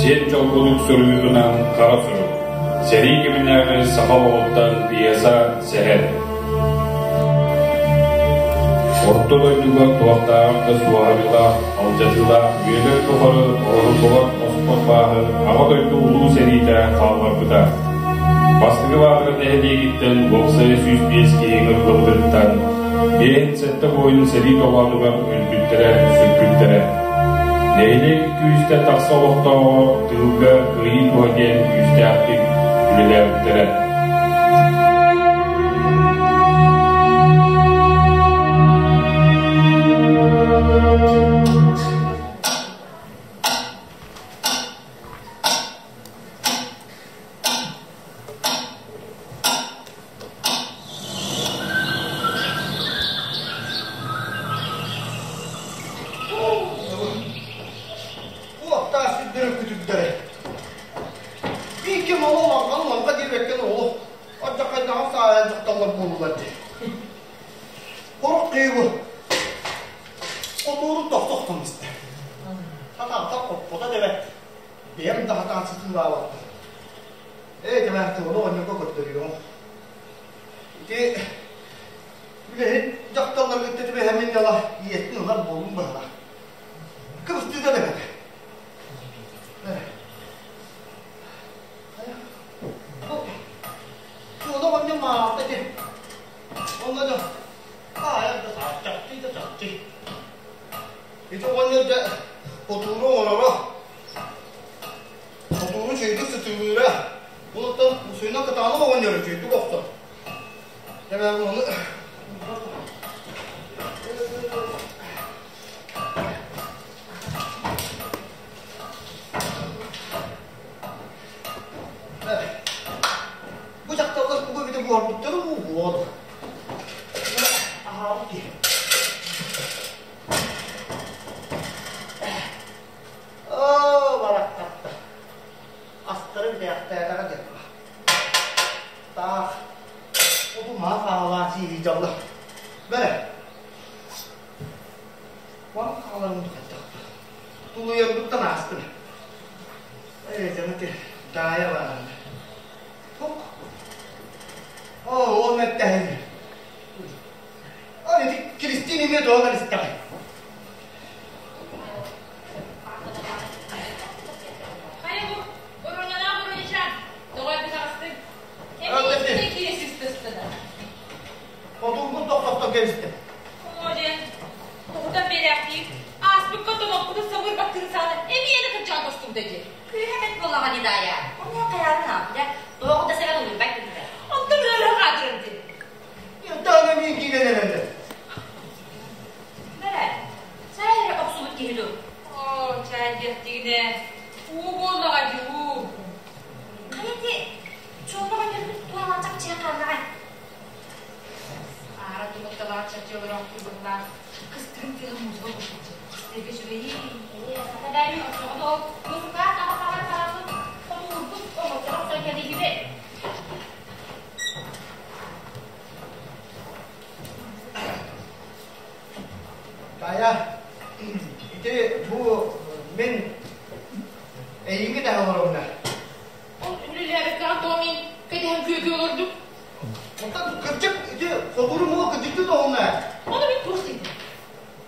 Сиэн Чолбодук суруйуутунан Хара сурук, сэрии кэминээҕи саха олоҕуттан пьеса, сэһэн. Орто дойдуга туохтааҕар да суоһарыылаах, алдьатыылаах үйэлэр тухары оҥоһуллубат оспот бааһы Аҕа дойду Улуу сэриитэ хаалларбыта. Бастакы Баатара нэһилиэгиттэн уопсайа 105 киһи ыҥырыллыбытыттан 57 буойун сэрии толоонугар өлбүттэрэ, сүппүттэрэ. Нэһилиэк күүстэн тахса олохтооҕо тыылга кыайыы туһа диэн күүстээхтик үлэлээбиттэрэ. Уоттаах сирдэрэ күтүрдэрэ. Биир кэм ол лаҥхан лаҥха диэбэккэ олох алдьархайдаҕын саайан дьахталлар буоллулар дии. Хорук киһи хотуурун тохтохтон истэ. Хатаантан хоппото дэбэт. Бэйэм да хатаан сытыылаабаппын. Ээ, кэмээхти ону оҕонньорго көрдөрүөҕүм. Ити үлэһит дьахталларгытта түбэһэммин дьала ийэттин ылар буоллум быһалаах. Кыбыстыыта да бэрт. Бу Суола оҕонньор маалта ити. Онно да аайа да чахчы да чахчы. Ити оҕонньор дьэ хотууру оҥороро, хотууру үчүгэйдик сытыылыыра. Онуттан сuyuna кытаанах оҕонньор үчүгэйдик охсор. Дьэ ону Бу дьахталлар тугу эбитэ буһарбыттара уу буолуо. Аһаабыт киһи. Оо, барахсаттар. Астарын бэйэхтээтэҕэ диэн Таах, оту маа хаалаан сиирий дьалла. Бэрэ. Уон хааларын хайдах Тулуйарбыттан аастым. Ээ, дьону Даайа баарына. Тук. Оо, ол мэттэһин. Аны ити Кристин эмиэ тоҕо кэлистэҕэй? Хайа бу, Боруонялаах Боруонячаан, тоҕо эрдэ таҕыстыҥ? Эмиэ киирэ сыстыстына. Хотуурбун тохтоттон кэбистим. Оо дьэ, тоҕутан биэрээхтиир. Ааспыкка томоппутун самыыр баттыгын саҕана эмиэ да кырдьаҕа көстүбүтэ дии. Күүһэ бэрт буоллаҕа дии Даайа. Онно хайаатын ааппыта, туох да сэбэн улуйбат киһитэ. Онтон ыарыһах аатырар дии. Ытаан эмиэ киирэн эрэллэр. Бэрэ, чай эрэ охсубут киһи дуу? Оо, чай диэхтигинэ, уу буоллаҕа дии, уу. Хайа ити, чуолбаҕа ньөрбүт туолан чахчыга хааллаҕай? Аара тумутталаах чаччы олороохтуур быһылаах кыстыгын тыаһа музыка курдук истэргэ үчүгэйий. Ээ, сата бэйэм оччоҕуна ол музыкаат аҕа саҕалаабыт хомуурбут оҥочоҕо охсон кэлииһибит. Таайа, ити бу мин эйиги да олоробуна. Ол үлэлээбэккэҕин тоҕо мин кэтэһэн күөкүү олордум? Оттон кырдьык ити хотуру мула кырдьыкты тоһунна. Ону мин туох диэтим?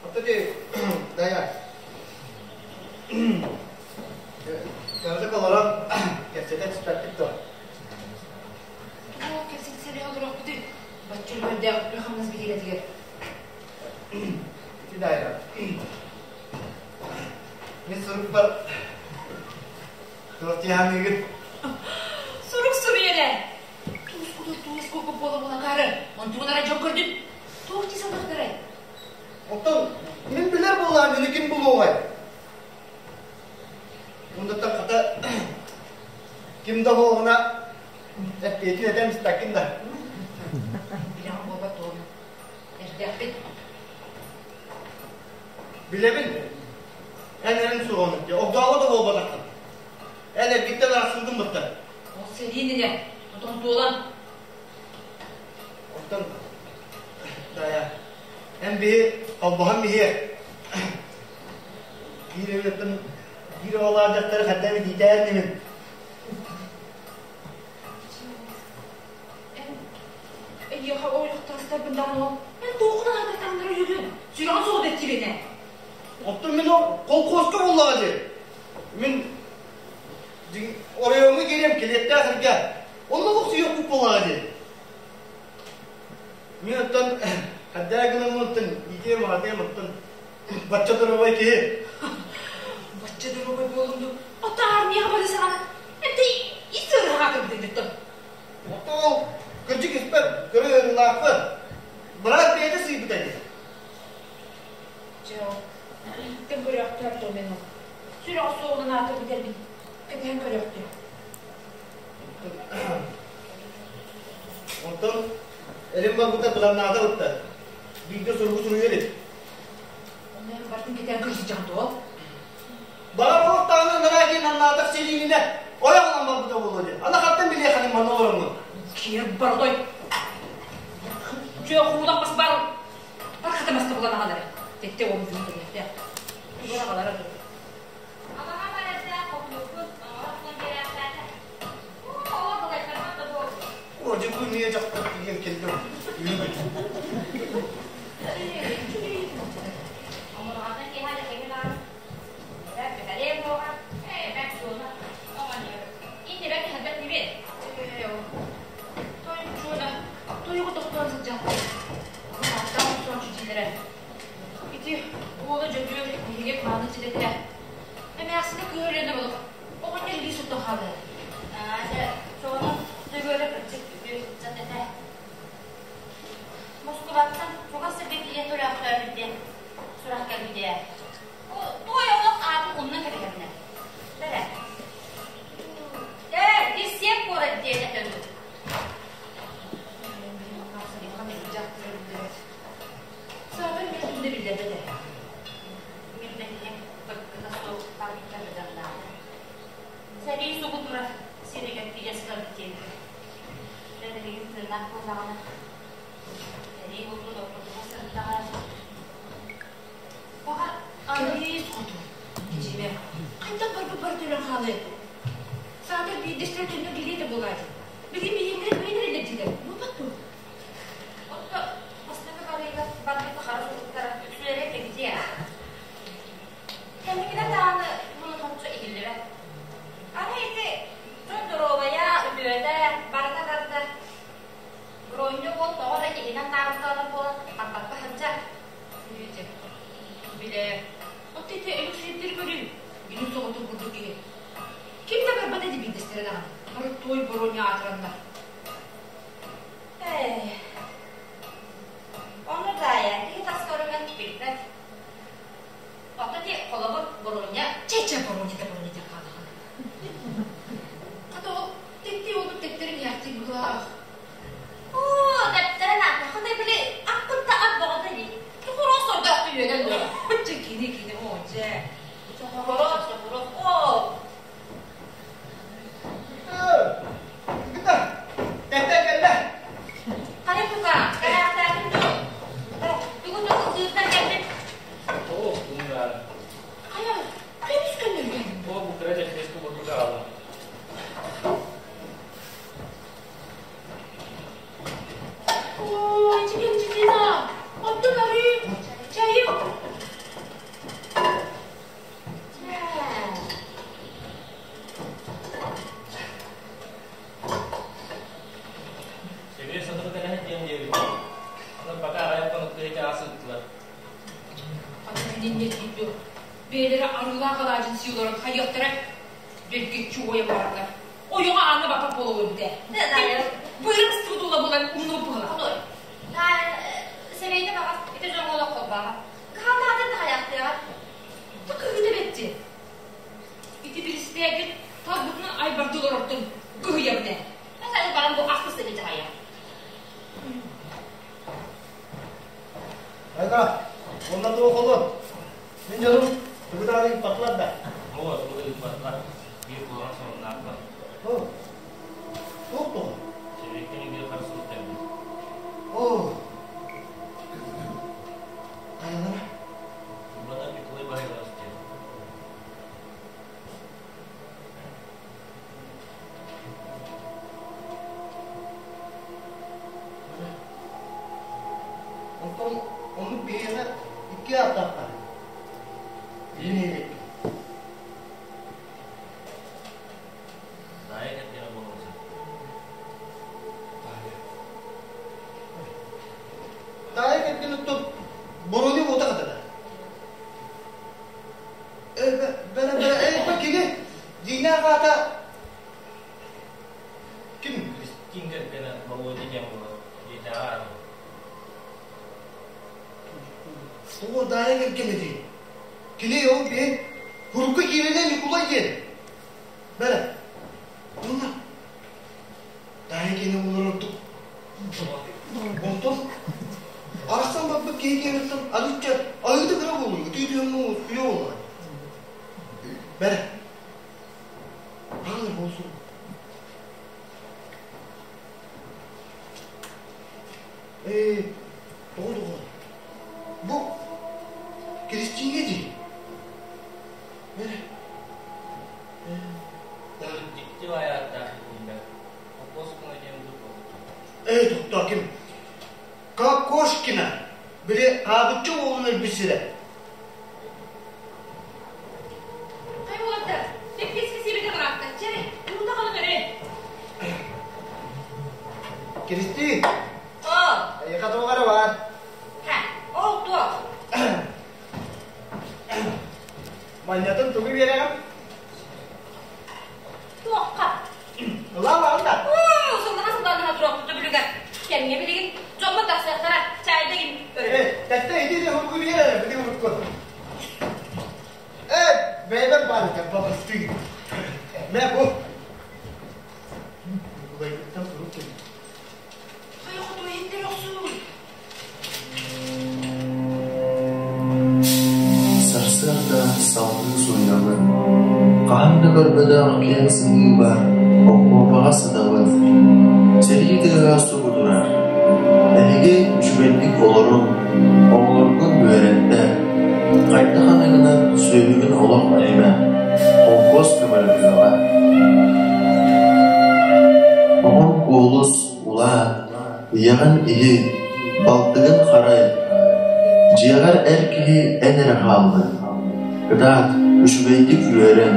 Оттон ити Дая кырдьык олорон кэпсэтэ түспэппит дуо? Туох кэпсэтсэрэ олорохпутуй? Бачча үлүгэрдээх үлэ-хамнас бириэмэтигэр. Ити Дая мин сурукпар туох дии Сурук суруй эрэ. Туус туус курдук буола-буола акаары. Онтугун арай дьон көрдүн. Туох дии саныахтарай? Оттон мин билэр буоллаҕым мини ким булуоҕай? Ундаттан хата ким да буолуна эппиэтин этэн истэккин да. Билэҕин буолбат туону. Эрдэхпит. Билэбин. Эн эрин суоҕун. Огдообо да буолбатаххын. Эн эргиттэн арахсыбытын быттар. Ол сэриин инэ, отон туолан. Оттон, Дая, эн биһи холбоһон биһиэ. Биир эбиттэн Биир оҕолоох дьахтары ханна эмит иитээр инибин. Эн эйиэхэ ойохтоостарбын даҕаны ол эн туоххунан аата таҥнары үһүгүн? Сүрэҕин суоҕу дэттибинэ. Оттон мин ол колхозка буоллаҕа дии. Мин оройуоҥҥа киириэм килиэттээх сиргэ. Онно олохсуйуохпут буоллаҕа дии. Мин оттон хаддаа гынаммын оттон иитиэм аҕатыам оттон бачча доруобай киһи. Бачча доруобай буоллум дуу? Оттон армияҕа бары саҕана это ис ыарыһаҕа кырбытын оттон. Оттон ол кырдьык испэр көрө ыарыылаахпын. Быраас бэйэтэ сыыйбыта дии. Дьэ ол ииттэн көрөөхтөөр дуо мен ол. Сүрэҕэ суоҕунан аата бүтэрбин кэтэһэн көрөөхтүө. Онтон эрим барбыта быданнаата бытта. Биирдэ суругу суруйа илик. Онно эн бартын кэтээн көрө сылдьаҕын дуо? Баҕар олохтооҕуна анараа диэн аннаатах сэлиининэ ойох ылан барбыта буолуо диэн. Аны хантан билиэхэниҥ манна олороҥҥун? Киэр баротой! Дьэ хуулах бас бар! Бар хата маска булан аҕал эрэ. Тэтте уолун күнүн көрүөхтээх. Тугар аҕалара дуу? Абаҕа барардаах хоппуоппут оҥоро охсон биэрээхтээтэ. Оо, балайтарбат да буолбут. О, дьэ бу эмиэ дьахтар тиийэн кэллэ. Омурҕантан киэһэ дэкэҥи даҕаны. Эбэт бэһэлиэ буоҕа, эбэт суона оҕонньор. Иннибэт иһэрбэт нибиэн. Тойук чуона, тойугу тохтоон сылдьаахтар. Ааттаах охсооччу дииллэрэ. Ити уола Дьөгүөр биһиги мааны силэтэ. Эмээхсинэ кыыһа өлүөнэ болук. Оҕонньор илии соттон хаалла. Аа, дьэ, чуона Дьөгүөрэ кырдьык үтүө сылдьан этэ. Москубаттан чугас сиргэ тиийэн төрөөхтөөбүт диэн сурах кэлбитэ. Туой олох аатын умнан кэбиһэринэ. Бэрэ. Ээ, Киссиэп куорат диэн этэ дуу. Саатар мин түннэ биллэрбэт ээ. Мин бэһиһин быккыта суох барбыта быданнаата. Сэрии сугу турар сиригэр тиийэ сытарбыт диэбитэ. Билигин тыыннаах буоллаҕына, сэрии бултун ортотугар сырыттаҕына, баҕар Кэбиис хотун, дьиибэ, хайдах барбыт бары төлөн хаалыай? Саатар биирдэстэрэ төннөн кэлиэ да буолааччы. Билигин биһиэннэрэ кыайан эрэллэр дииллэр, буолбат дуо? Отто бастакы барыыга барбыт хара суруктара үксүлэрэ кэбитиэ. Кэнникинэн даҕаны мунутумчу иһиллибэт. Аны ити дьон доруобайа, үтүөтэ, барыта барда. Бронньу уол тоҕо да иһинэн таарыстаҕына буолан барбакка сылдьар. Дьэ, билэ, отто ити өлүксүйдэр көрүү, билим соҕотун курдук киһи. Ким да барбат ити биирдэстэрэ даҕаны. Бары туой боруонньа аатыраннар. Ээ, ону таайа, киһи тас көрүҥүн билбэт. Оттон ити холобур боруонньа Чэ-чэ боруонньа да боруонньа диэн хаалаҕын. Хата ол тэттии уолбут тэптэрин иһээхтик быһыылаах. Оо, тэптэрин аатаххына били аппыт да ат бөҕөтө дии. Чохороос сордоох үөдэн дуо? Чэ кини кини оо дьэ. Чохороос, чохороос, оо. Кыта, тэттэ кэллэ. Хайа тука, кэлээхтээтин дуу? Бүгүн тугу сыырдан кэлбит? Оо, тумнаары. Хайа, көмүс көннөргөн. Оо, бу кыра дьэккиэскэ бурдук аҕалла. Оо, ичигин-читина, оттон арыы, чайы. Сэбиэ сотору кэлэһин диэн диэбит. Онон пока аҕыйах хонукка ити ас ыыттылар. Аны кининнэ тиийдэ. Бэйэлэрэ арыылаах алаадьын сии олорон хайыахтара дьэргэччи уойан барардар. Ойоҕо ааҥҥа баппат буола олорбут ээ. Быырым ыстыбыт уола буолан умнубут быһыылаах. Сэбиэйдэ баҕас ити дьоҥҥо олох холбооҕо. Кыһалҕаатын да хайаахтыаҕа. Та кыһыыта бэтти. Ити биристээгин талбытынан айбарды олорортон кыһыйабын ээ. Эн баран бу ахсыс сыны дьаһайа. Айка, онно туох олор? Мин дьонум тугу даҕаны ыыппатылар да? Оо, тугу да ыыппатылар. Биир куһаҕан сонуннаахпын. Оо, туох туох? Сэбиэккэ биир хара сурук кэлбит. Оо, хайалара? Турбата Николай Баһылаевич диэн. Икки ааттаахтар. Билин Даайа кэргэнэ буолуон сөп. Даайа кэргэн оттон Боруони буота хатана. Бэрэ бэрэ э кини дьиҥнээх аата ким? Кристин кэргэнэ Володя диэн буолар. Дьиэтээҕи аата. Оо, Даайа кэргэнэ дии. Кини ол биһи Курукка кииринэ Ньукулай диэн. Бэрэ. Онно Даайа киэнэ буолар ордук. Онтон арахсан барбыт киһи киэниттэн арыычча айыыта кыра буолуо, ытыы-түһэн уйа буолуо. Бэрэ. Аҕалар буолсу. Ээ, тоҕо доҕор? Бу Кристиҥҥэ дии. Бэрэ. Дьикти баайааттаах иһиллэр. Кокоскина диэн Ээ, тохтоо ким? Кокошкина. Били хаабыччы уолун өлбүт сирэ. Хай уолаттар, тэппиэскэ сиэбитэ бараатта. Чэ, уута халыҥ эрэ. Кристи, О, эйиэхэ туох эрэ баар. ха, ол туох? Манньатын тугу биэрэҕин? Туохха? Ылаа да. Оо, сыллаха сылланаха туруохпут төбүлүгэр. Кэмҥэ билигин дьоммут тахсыахтара, чаайда игин өрө. Э, тэттэ ити де хургу биэрэр, били урукку. Э, бэйбэр баар этэ, бабастыы. Мэ бу. Ньукулайбыттан сурук кэлбит. Хайа хоту иһиттэр охсуур. Сарсыарда салгыы суруйабын, хаһан да көрбөтөх киэҥ сыһыыбар окуопаҕа сытабын, сэрии тыаһа субу турар. Эһиги үчүгэйдик олоруҥ, оҕолоргун үөрэттэр, хайдах эмэ гынан сүөһүгүн олох эһимэ, холкуос көмөлөһүөҕэ. Оҕоҥ Куолус улаат, ийэҕин иһит, балтыгын харай, дьиэҕэр эр киһи эн эрэ хааллыҥ. Кытаат, үчүгэйдик үөрэн,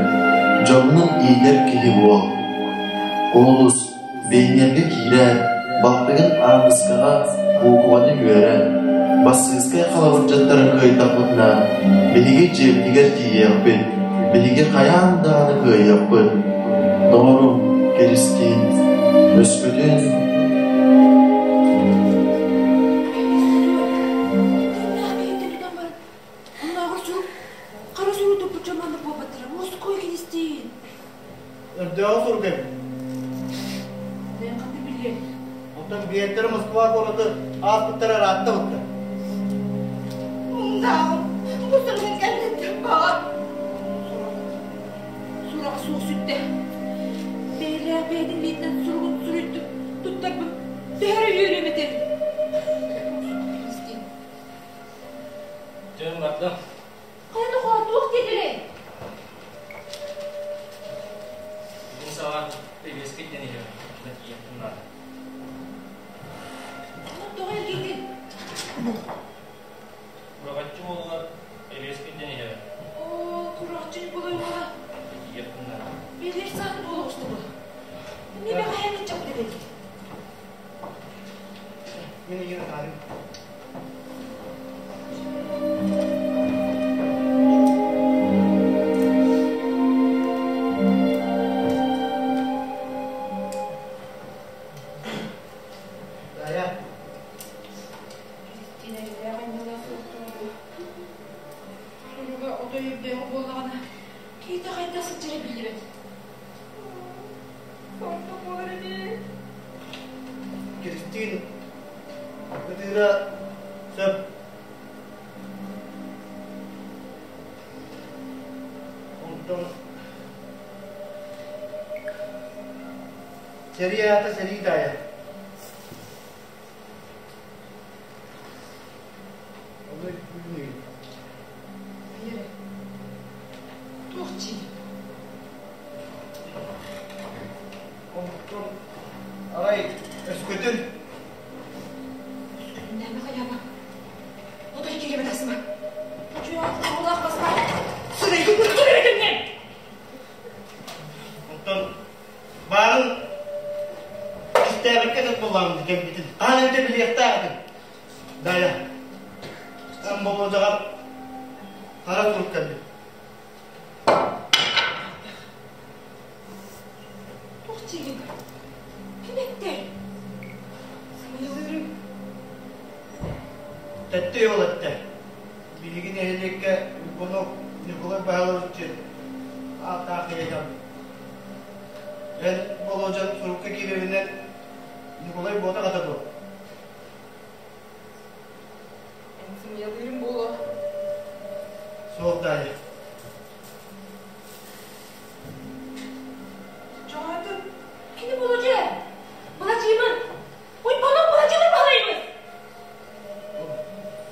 дьоҥҥун иитэр киһи буол. Куолус, биэнньэргэ киирээт, балтыгын Ааныскаҕа буукубаны үөрэн, Бассыыскай халабырдьыттарын кыайдахпытына, биһиги дьиэбитигэр тиийиэхпит, биһиги хайаан даҕаны кыайыахпыт. Доҕорум, Киристиин, өскөтүн Оннооҕор сурук, хара сурук туппут дьон маннык буолбаттара. Мускуй Киристиин. Өрдөөҕү сурук эбит. Мен ханна билиэм. Онтон биэрдэрэ Москва куораты ааспыттара ыраатта бутта. Муҥнааҕым, бу суругун кэнниттэн баҕар. Сураҕа суох сүттэ. Бэйэлээх бэйэтин илиитинэн суругун суруйдум, туттарбыт. Төһө эрэ үөрүөм этэ. Киристиин. Дьон бардым. Хайа доҕоор, туох диэтилэй? Бүгүн саҕа привескит диэн иһэр. Тиийиэхпин наада. Онон тоҕо эргийдин? Кураҕаччы уолугар эбиэскит диэн иһэр. Оо, Кураҕаччы Ньукулай уола. Тиийиэхпин наада. Билэр саат буола оҕуста буо. Эмиэ бэҕэһээ ыччаппыт эбит. Мин ийэм атаарым. Дая. Кристина элбэх анньыылаах суохтуур. Суруга отой өйдөөх буоллаҕына, киһитэ хайдах сылдьара биллибэт. Сонно буолар ини. Кристин ытыыра сөп. Онтон сэрии аата сэрии таайа. Ону бүгүн Вера, туох дии? Онтон арай өскөтүн Өскөтүннээмэ хайаама. Отой кириэбэ тахсыма. Хара сурук кэлбит. Туох диигин? Ким эттэ? Сымыйалыырым. Тэттэ ол эттэ. Биһиги нэһилиэккэ Уйбанов Ньукулай Баһылович диэн ааттаах киһи кэлбит. Эн Болуодьан сурукка киирэринэн Ньукулай буотах ата дуо? Эн сымыйалыырым буолуо. Суох Даайа. Чоҕоотун кини Болуодьа Быладьыымын Уйбанов Быладьыымын баһылайбыт.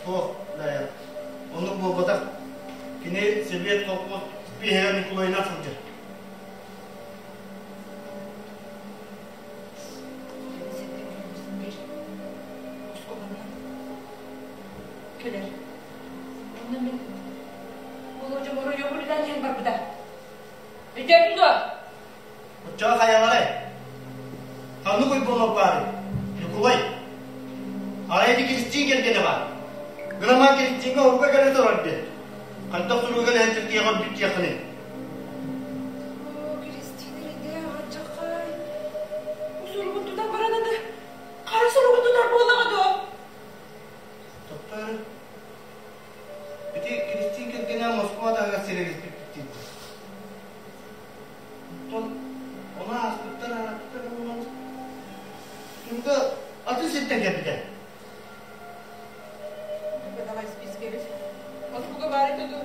Суох Даайа. Оннук буолбатах. Кини Сэбиэт колхоз биһигэ Ньукулайынан сылдьар. Кэлэр. Онно мин Болуодьам оройуоҥҥа үлэлээн иһэн барбыта. Өйдөөтүҥ дуо? Оччоҕо хайаларай? Ханнык уйбуолуох баарый? Ньукулай. Арай ити Киристиин кэргэнэ баар. Гырамаан Киристииҥҥэ урукка кэлэ турар диэн. Хайдах суруга кэлэн сиртиэҕэ өлбүт диэххиний? Оо, Киристиин эрэйдээх алдьархай. Суругун тутан баран аны хара суругун тутар буоллаҕа дуо? Тохтоо Ити Киристиин кэргэнэ Москва таһыгар сирэлэспиппит дииллэр. Оттон ону ааспыттар арааттар буолан Түмгэ атын сиртэн кэлбитэ. Давай спискэбит. Москваға баар этэ дуо?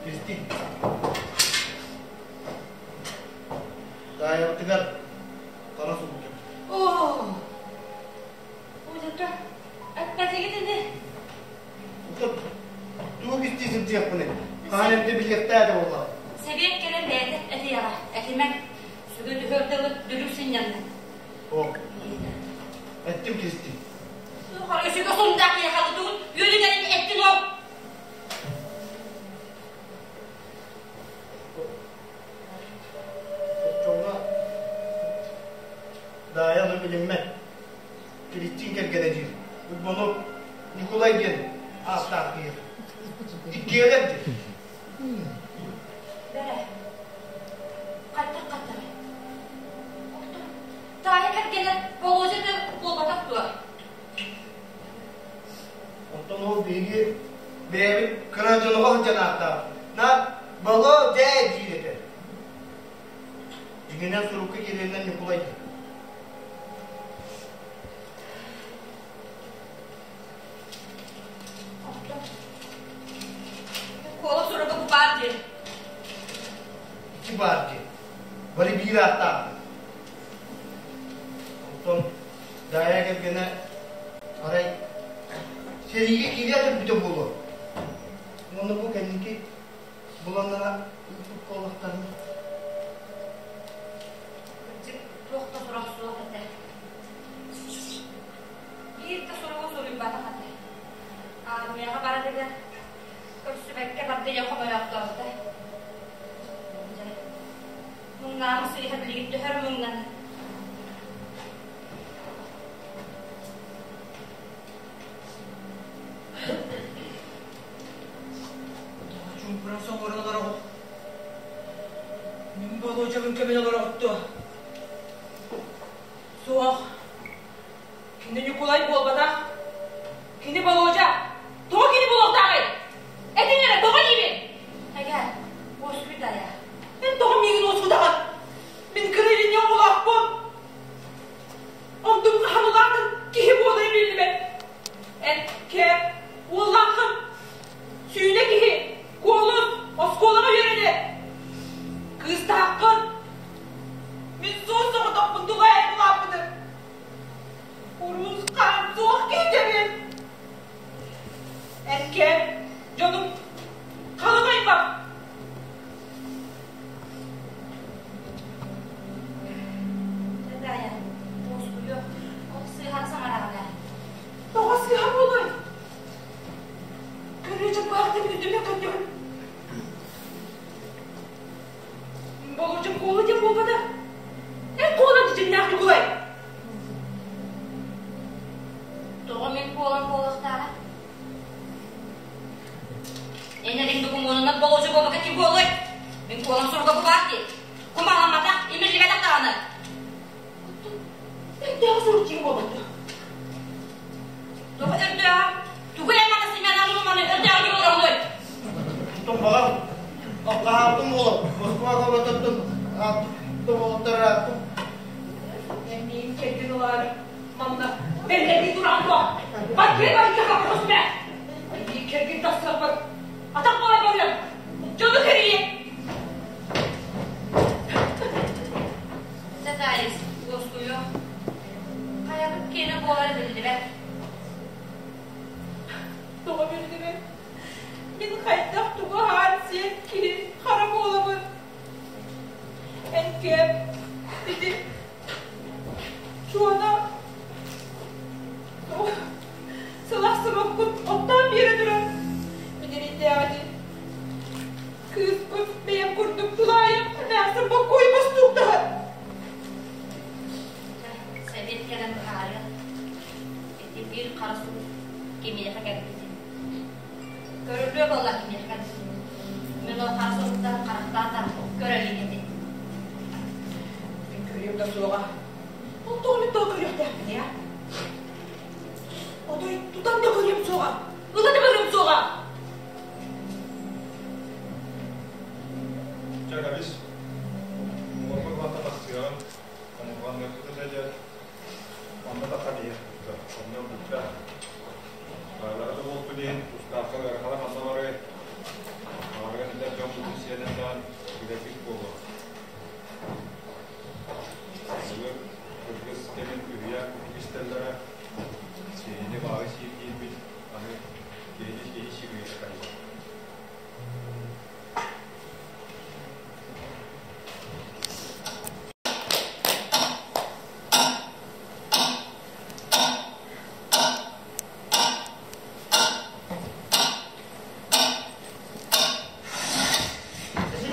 Кристин. Таайабытыгар хара сурук кэлбит. Оо! Удьата, эппэтигит ини. Тугу кистии сылдьыахпыный? Хаһан эрдэ билиэхтээ да буоллаҕа. Сэбиэт кэлэн бэйэтэ этиэҕэ. Этимэҥ. Сүгэ түһүөр дылы дүлүк сынньанна. О, эттим кистим. Суохар өсүгө сундаах киһи тугун үөрүгэрин эттин ол. Оччоҕуна Даайа ону билиммэт. Киристиин кэргэнэ диир. Уйбанов Ньукулай диэн ааттаах киһи. Иккиэлэр диир. Бэрэ, хайдах хаттарай? Таайа кэргэнэ Болуодьа да буолбатах дуо? Оттон ол биһиги бэйэбит кыра дьонуга сылдьан ааттаах. На Боло-дьэ диир этэ. Дьиҥинэн сурукка киирэринэн Ньукулай диир. Куола суруга бу баар диэн. Ити баар диэн. Бары биир ааттаахпыт. Онтон Даайа кэргэнэ арай сэриигэ киириэх өлбүтэ буолуо. Уонна бу кэнники буланнара ыыппыт буоллахтарына. Кырдьык, туох да сурах суох этэ. Биир да суругу суруйбатах этэ. Аармыйаҕа барарыгар көрсүбэккэ бардыйа хомойоохтообута. Дьэ, муҥнаамы сыыһа билигин төһөр муҥнанар. Чуҥкуран соҥорон олороҕут. Мин Болуодьабын көмөн олороҕут дуо? Суох. Кини Ньукулай буолбатах. Кини Болуодьа. Тоҕо кини буолуохтааҕый? Этиҥ эрэ, тоҕо диибин? Эгэ, уоскуй Дайа. Эн тоҕо миигин уоскутаҕын? Мин кыра илинньэ оҕолоохпун. Онтум хаһан улаатан киһи буолара биллибэт. Эн кээп, уоллааххын. Сүүнэ киһи, куолун, оскуолаҕа үөрэнэр. Кыыстааххын. Мин суос-соҕотохпун тулаайах улааппытым. Уруус хаан суох киһитэбин. Эн кээп, дьонум хаһан буолара биллибэт. Тоҕо биллибэт? Мин хайдах тугу аһаан сиэн киһи хара буолабын? Эн кэм ити Чуона сылах сымыккут оттоон биэрэ турар. Мин эрэйдээҕи кыыспыт бэйэм курдук тулаайах эмээхсин боккуой бостууктаһар. Сэбиэт кэлэн быһаарыа. Ити биир хара сурук кимиэхэ кэлбитин. Көрүллүө буолла кимиэхэ кэлбитин. Мин ол хара суруктан харахтаан да көрө илик этим. Мин көрүөм да суоҕа. Ол тоҕо мин тоҕо көрүөхтээхпиний а? Отой тутан да көрүөм суоҕа. Ыла да барыам суоҕа. Чэ, кэбис. Уҥуоргу ыллахха тахсыаҕын. Омурҕанныахпыт этэ дьэ. Онно тахсан иһиэхпит Онно бүттэ. Баалара да буолтун иһин тустаахха ыарахана ханна барыай? Баҕарыгар эдэр дьон бутун сиэнэн даҕан билэргит буолуо. Былыр кыргыз кэмин үһүйээн курдук истэллэрэ. Киһини баҕа сиир диирбит, аны киһини киһи сиир үйэтэ кэллэ.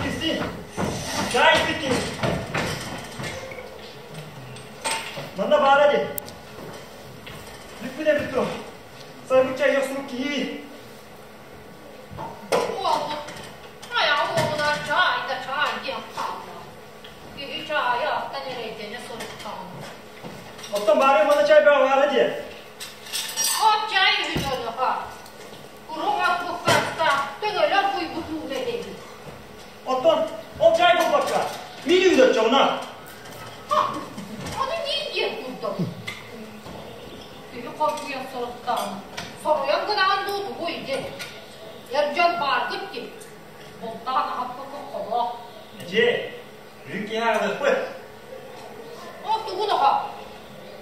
Кристин, чай испиккин. Манна баара дии. Бүппүт эбит дуо? Сайбыт чайга сурук киһи. Уолбут айаҕа уоҕунан чаай да чаай диэн хаалла. Киһи чаайы аттан эрэйдэнэ сырыттаҕына. Оттон баары манна чай бөҕө баара дии. От чай үһү дьонуха. Куруҥ от буккаста төҥөлөр куйбут уута этэбит. Оттон ол чай буолбакка, мин үүнэр чоҕуна. Ону мин диэн курдук. Киһи хоргуйан сырыттаҕына, соруйан гынаҕын дуу тугуй диэн. Эр дьон бааргыт дии. Бултаан аһаппыккын холоох. Эдьиэй, бүгүн киэһэ аҕалыахпыт. Ол тугун оҕо?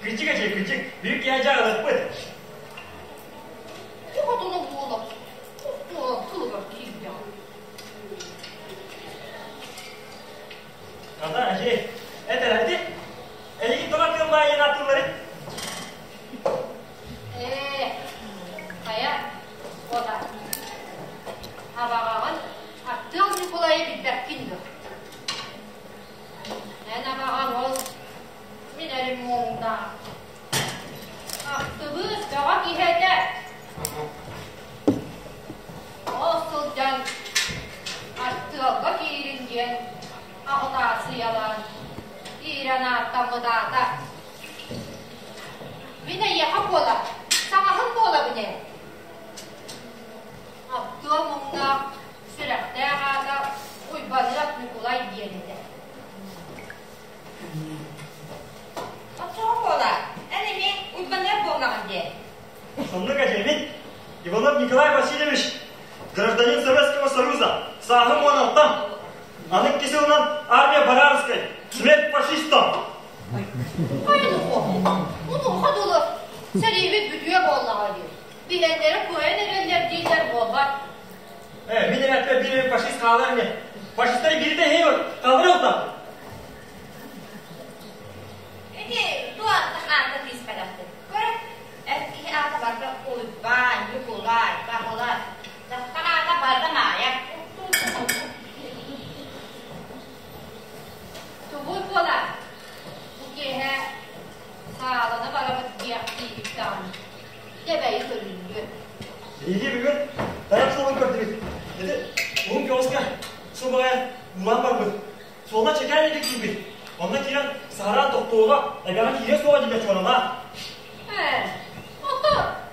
Кырдьык эдьиэй, кырдьык, бүгүн киэһэ дьэ аҕалыахпыт. Хотуну буола, буола тылыгар киирдэҕэ. Ата, эдьиэй, эт эрэ, ити эйигин тоҕо тыал баайын ааттыылларый? Ээ, хайа, ода. Абаҕаҕын Аттыал Ньукулайы билбэккин дуо? Эн абаҕаҥ ол мин эрим муҥнаах. Ахтыбыыс бөҕө киһи этэ. Ол сылдьан Аттыалга киирин диэн аҕытаассыйалаан киирэн ааттаммытаата. Мин эйиэхэ буола, саҥаһын буолабын ээ. Аттыал муҥнаах сүрэхтээх аата Уйбаныап Ньукулай диэн этэ. Оччоҕо буола, эн эмиэ Уйбаныап буоллаҕын диэн. Соннук эдьиэмин Иванов Николай Васильевич, гражданин Советского Союза, сааһым 16. Аны икки сылынан армия Барарской, смерть фашистам! Хайын Унуха дылы сэриибит бүтүө буоллаҕа дии. Билэннэри кыайан эрэллэр дииллэр буолбат. Э, мин эрэппэ биир фашист хаалар ини. Фашистары биирдэ иһин халыр ылтам. Ити туохтан аата тииспэтэхтин. Көрө, эр киһи аата барыта Уйбаан, Ньукулай, Баһылай. Дьахтар аата барыта Маайа. Тугуй буолар? Бу киэһэ саалана барабыт диэхтиибит даҕаны. Тэбэйи көрүллүө. Биһиги бүгүн тайах суолун көрдүбүт. Ити уһун көҕүскэ субаҕай уулаан барбыт. Суола чэкээн диэки киирбит. Онно киирэн саһараан тохтуоҕа, эбэҕэ киириэ суоҕа диэн чуоранаах. Ээ, ото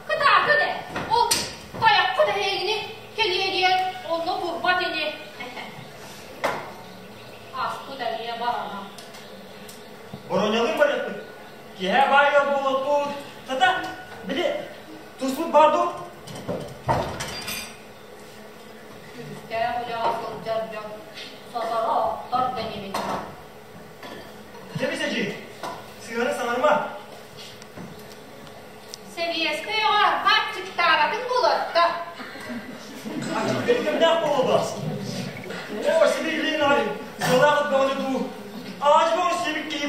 кытаатын ээ. Ол тайахха дэһээгини кэлиэ диэн онно турбат ини. Аспыт эмиэ барана. Бороньалыын барыахпыт. Киэһэ баай ыал буолуохпут. Хата, били, туспут баар дуо? Күүстээх үлэҕэ сылдьар дьон сотору охтор да инибин. Дьэбис эдьиий, сыыһаны саҥарыма.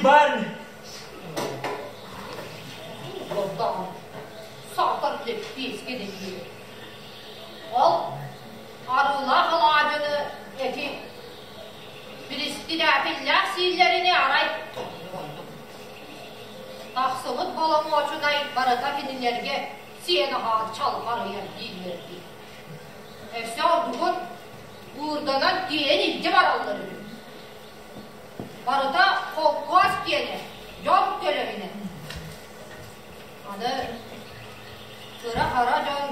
баар ини. Уолдаҕым, саатар лэппиэскэ дэһиэ. Ол арыылаах алаадьыны эти биристинээпиллээх сииллэрини арай Тахсыбыт боломуочунай барыта кинилэргэ сиэн аһаан чалбарыйар дииллэр дии. Өссө ордугун уурданан тиэйэн илдьэ бараллар үһү. Барыта холкуос киэнэ, дьон төлөбүнэ. Аны кыра-хара дьон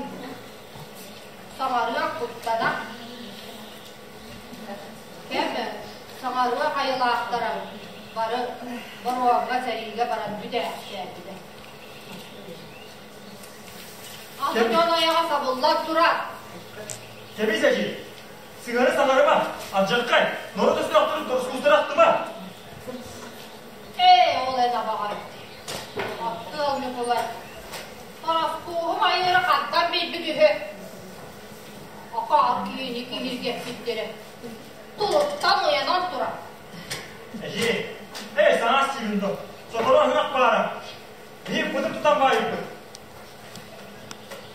саҥарыах куттана, кэм саҥарыах айылаахтара бары боруоҥҥа сэриигэ баран бүтээхтээбитэ. Аны дьон айаҕа сабыллан турар. Кэбис эдьиий, сыҥары саҥарыма, алдьархай, норуот өстөөхтөрүн торсуустара ахтыма. Ээ, ол эн абаҕар. Аттыал Ньукулай, Ороскуоһум айыыра хантан билбит үһү. Акаар киһини киһиргэппиттэрэ. Тулуттан уйанан турар. Эһии, эй, саҥас сиигин доо, сотору аһыах баара. Биһи бытык тутан баайыппыт.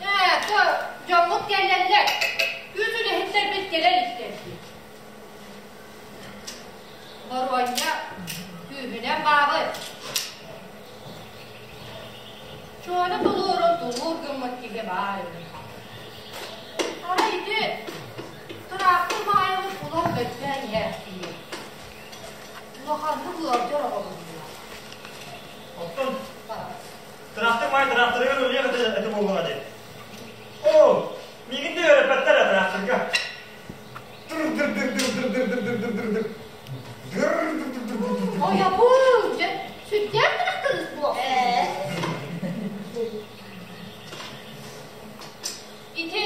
Ээ, то дьоммут кэллэллэр. Күн үлэһиттэрбит кэлэр истэр Боруонньа күүһүнэн баабы. Чуону тулуурун тулуур гыммыт киһи баар үһү. Арай ити тыраахтыр маайабыт улам мөлтөөн иһээхтиир. Улаханнык ыалдьар оҕо быһыылаах. Оттон тыраахтыр маай тыраахтырыгар үлүөх этэ буоллаҕа дии. Оо, миигин да үөрэппэттэр ээ тыраахтырга. Дыр-дыр-дыр-дыр-дыр-дыр-дыр-дыр-дыр. Дыр-дыр-дыр-дыр-дыр. Ойобул, дьэ, сүрдээх тыраахтырыс буол. Ити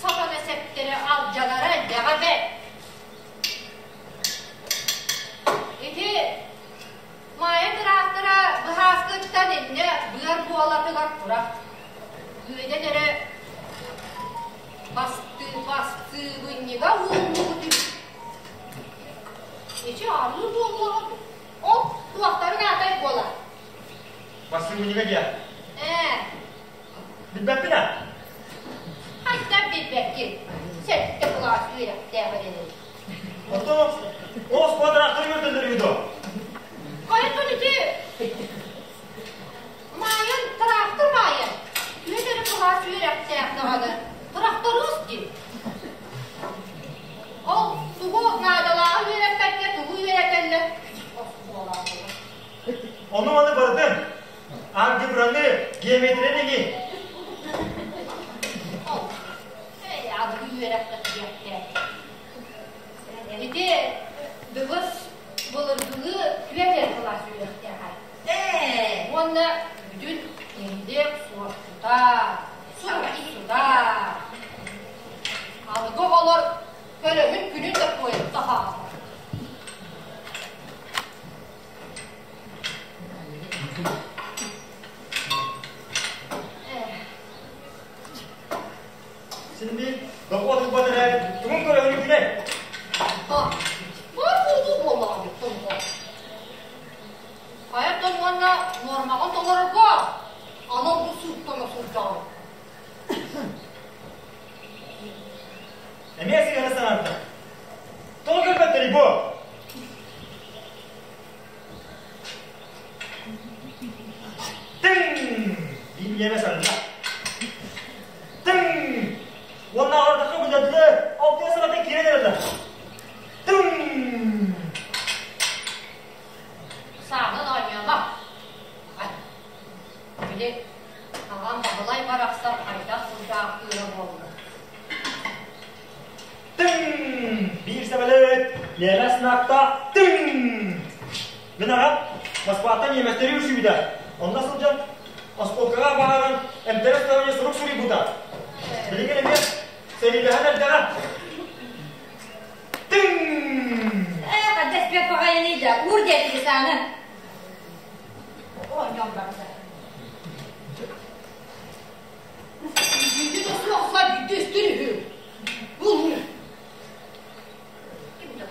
сатана сэптэрэ алдьанара элбэҕэ бэрт. Ити Маайа тыраахтара быһааскыттан иннэ быар буолатыгар турар. Үөдэн эрэ бастыыбынньыга уурбут үһү. Ичи арыы буоллаҕа ол туохтарын аатай буолар. Бастыыбынньыга диэ. Ээ. Билбэппин аа? Хайдах билбэккин? Сэттэ кылаас үөрэхтээх эрэнэбин. Оттон ол оскуола тыраахтары көрдөллөр үһү дуо? Хайатын ити Маайан тыраахтыр Маайан үөт эрэ кылаас үөрэхтээх даҕаны тырахтарыыс дии. Ол тугу наадалааҕы үөрэппэккэ тугу үөрэтэллэр оскуолаҕа. Ону маны барытын алгебраны, геометрияны эҥин. Ол аныгы үөрэххэ кириэхтээх. Ити дыбыс былыргылыы түөрт эрэ кылаас үөрэхтээх Ээ, уонна бүтүн нэһилиэк суорсута, суруксута. Аныгы оҕолор көлөһүн күнүн да куойан таһааллар. Син биир дохуот ылбат эрээри тугун көрөһүн күнэй? Баар буолуу буоллаҕа тонго. Хайа уонна нуормаҕын толорорго анал бу сууттана сылдьаҕын. Эмиэ сыыһа саҥарда. Тоҕо көрбөттөрүй бу? Тыҥ! Биир ньиэмэс анна. Тыҥ! Уонна аҕардахха билэрдэ алтыа саҕата киирэн эрэллэр. Тыҥ! Саанан оонньоомо. Били аҕам Баһылай барахсан хайдах сылдьаахтыыра буолла. Тыҥ! Биир самолет ньиэмэс наактаах тыҥ! Мин аҕам Москваттан ньиэмэстэри үксүүбүтэ. Онно сылдьан оскуолкаҕа баһааран эмтэрэ суоҕа сурук суруйбута. Билигин эмиэ сэриилэһэн эрдэҕэ. Тыҥ! Ээ, хадас бэт баҕайыный да, уур диэтиги сааны. Оонньоон барда. Бүтүн суохха бүтүстүр үһү. Булуу. Ким да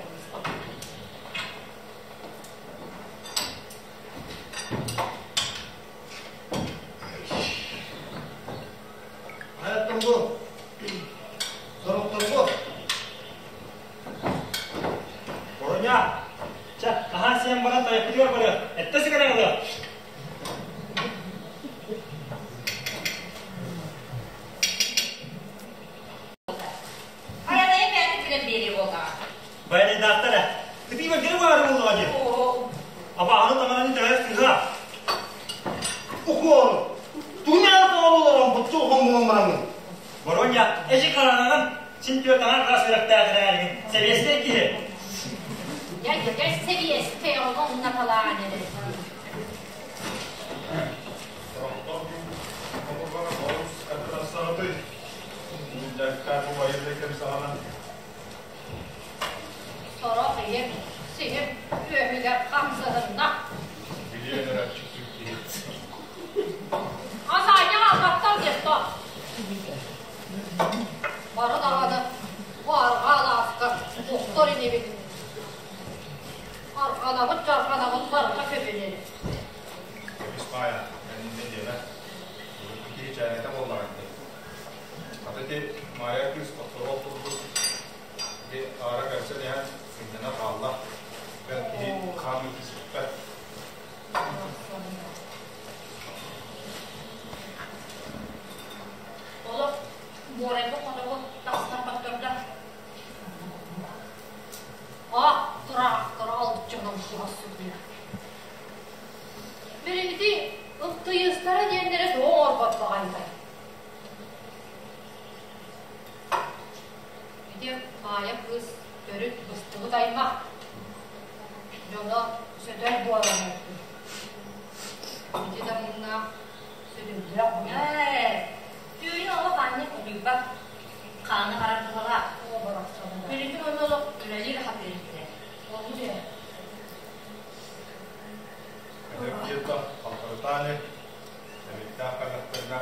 Эттэ сыгынан ылыа. Айанайым бэйэтин билэн биэриэ буоллаҕа. Байанайдаахтар ээ. Кытыы бэргэни баары буоллаҕа дии. Абааһыны таҥараны итэҕэйэр сыыһа. Укуору! Тугу мээнэ тоҕо олорон бутtu уһун бараҥын? Боруонньа, эчи харанаҕын, син түөрт аҥаар хаас үөрэхтээх эрээригин, сэбиэскэй киһи. Дьэ, дьэ, сэбиэскэй оҕо умнаталаан эрэр. Сорохтор омурҕана олус катастрофы дьарыктаах убайын кэм саҕана Сорох ийэм сиһим үөһүгэр хамсаһынна. Билиэн эрэ киһи. Асаанньа албаттал диэхто. Бары даҕаны бу арҕаа алааска мустар инибит. Арҕанабыт дьарҕанабыт барыта сөбүнэн. Кэбис Маайа, эн иннэ диэмэ. Урукку киһи чээнэтэ буоллаҕа дии. Хата ити Маайа кыыс охторуох курдук ити аара көрсөн иһэн сынньана хаалла. Бэл киһи хаан ыытыспыппат. Олох буорайбыт хотоҕу тахсан хоттордо. Ах, тыраахтара алдьанан туһа сытыйар. Билигити ымтыйыстара диэннэрэ тоҕо оҥорбот баҕайытай? Ити Маайа кыыс төрүт быстыбыт аймах. Дьоно сөтөл буолан өлбүт. Ити да муҥнаах сөтөллөөх Ээ, түүнү олох аанньа утуйбат, хааны барар туһалаах. Оо, барахсаны. Күнүтүн онно олох үлэлиир хатыыр этилэр. Ону дьэ. Энергията халтарытааны, сэбиттээх кэллэхтэринэ,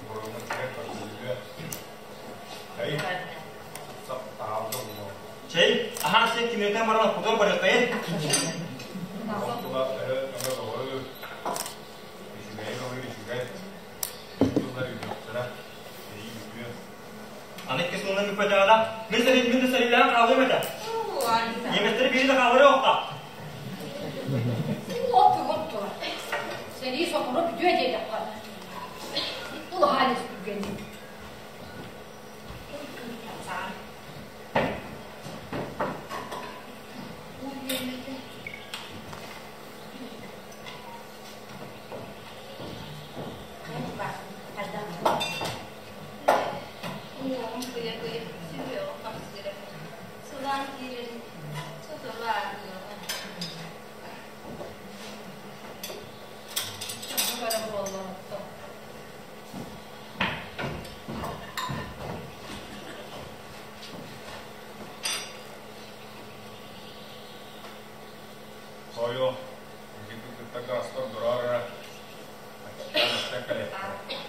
боруоҥҥа тиийэн көрсүллүө. Чэй, сап таһаалга булуо. Чэй, аһаан сиэн кимиэтэн баран оппутугар барыаххайын. Ол тула өһө өҥө доҕору, үчүгэйин ылыы үчүгэй, тыллар үүнүөхтэрэ, сэрии бүтүө. Аны икки сылынан бүппэтэҕинэ, мин сэрии мин да сэриилээн хаалыам этэ. Немецтэри биири да хаалларыа охта. Отугун турар. Сэрии сотору бүтүө диэтэххэ. Улахан испүггэнин. Уҥуоҕум кыйа-кыйа сүһүөҕүм хамсыыра, сылаан киирэрин сотору ааһыаҕа. Чахчы көрө буоллаҕыттан. Сойо, ити кытта гаастар дураар эрэ, аччыктаан кэлиэхтэрэ.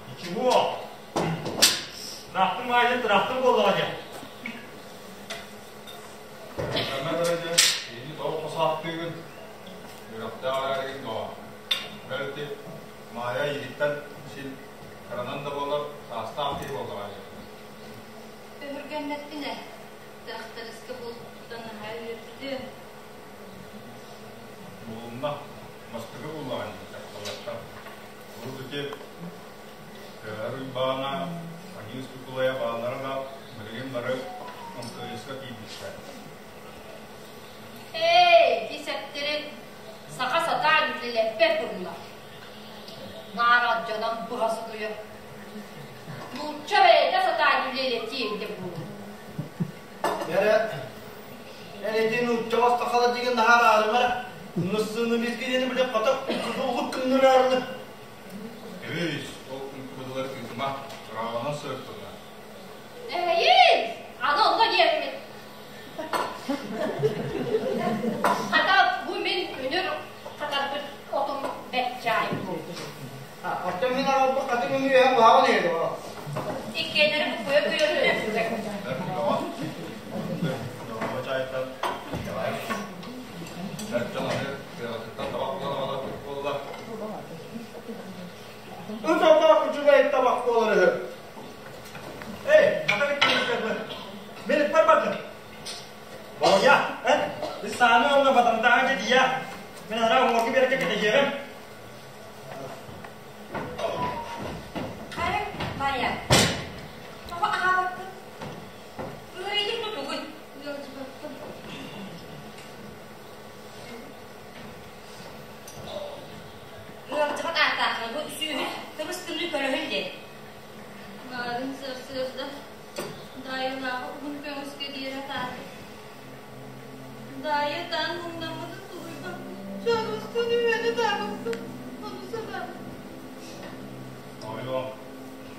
Ничего. Тыраахтың маайын тыраахтың буоллаҕа дьэ. Манна дьэ, киһини тоҕо хосаахтыыгын? Үөрэхтээх эрээригин дуо? Бэл ити Маайа иһиттэн син кыранан да буоллар саастаах киһи буоллаҕа дии. Өһүргэммэппин ээ, тырахтарыска буолбуттан наһаа үөрдүм. Булунна, мастыгы буллаҕа дии дьахталлартан. Урут ити Көһөр Уйбаана, Аньыыс Кукулайа бааллара да билигин бары МТС-ка киирбиттэр. Эй, ити сэптэрин саха сатаан үлэлэппэт буолла. Наар алдьанан быһа сытыйар. Нуучча бэйэтэ сатаан үлэлэтиэ эбитэ буолуо. Эрэ, эн ити нууччаҕа сахала деген наһаа араарыма. Ныссыны бискинини биле хата улук кынныраарны. Кэбис, ол кынкыбыдылары тыытыма, ырааҕынан сырыттылар. Эйин, аны онно диэммин. Хата бу мин үнүр хатарбыт отум бэрт чаай буолбут. Оттон мин аҕалбыт хатыҥ үҥүөһэ куһаҕан ээ дуо? Иккиэннэри буккуйа күйөрүнэ. Бэрт бөҕө. барбатын? Болуйа, эн сааны онно батантааҕа дьэ Мин ара уҥуоргу биэркэ кэтэһиэҕим. Хайа, Майя, тоҕо аһаабаккын? Ыарыйдык тутугун. Ыалдьыбаппын. Ыалдьыбат ааттааххына бу сүүһүн тыбыс-тымныы көлөһүн диэн. Баарын сарсыарда Даайалааҕы уһун көҥүскэ диэри атаардым. Даайа ытаан муҥнаммытын тулуйбаппын. Чорустан үһүөн ытаабыппын. Ону санаан. Ойуом,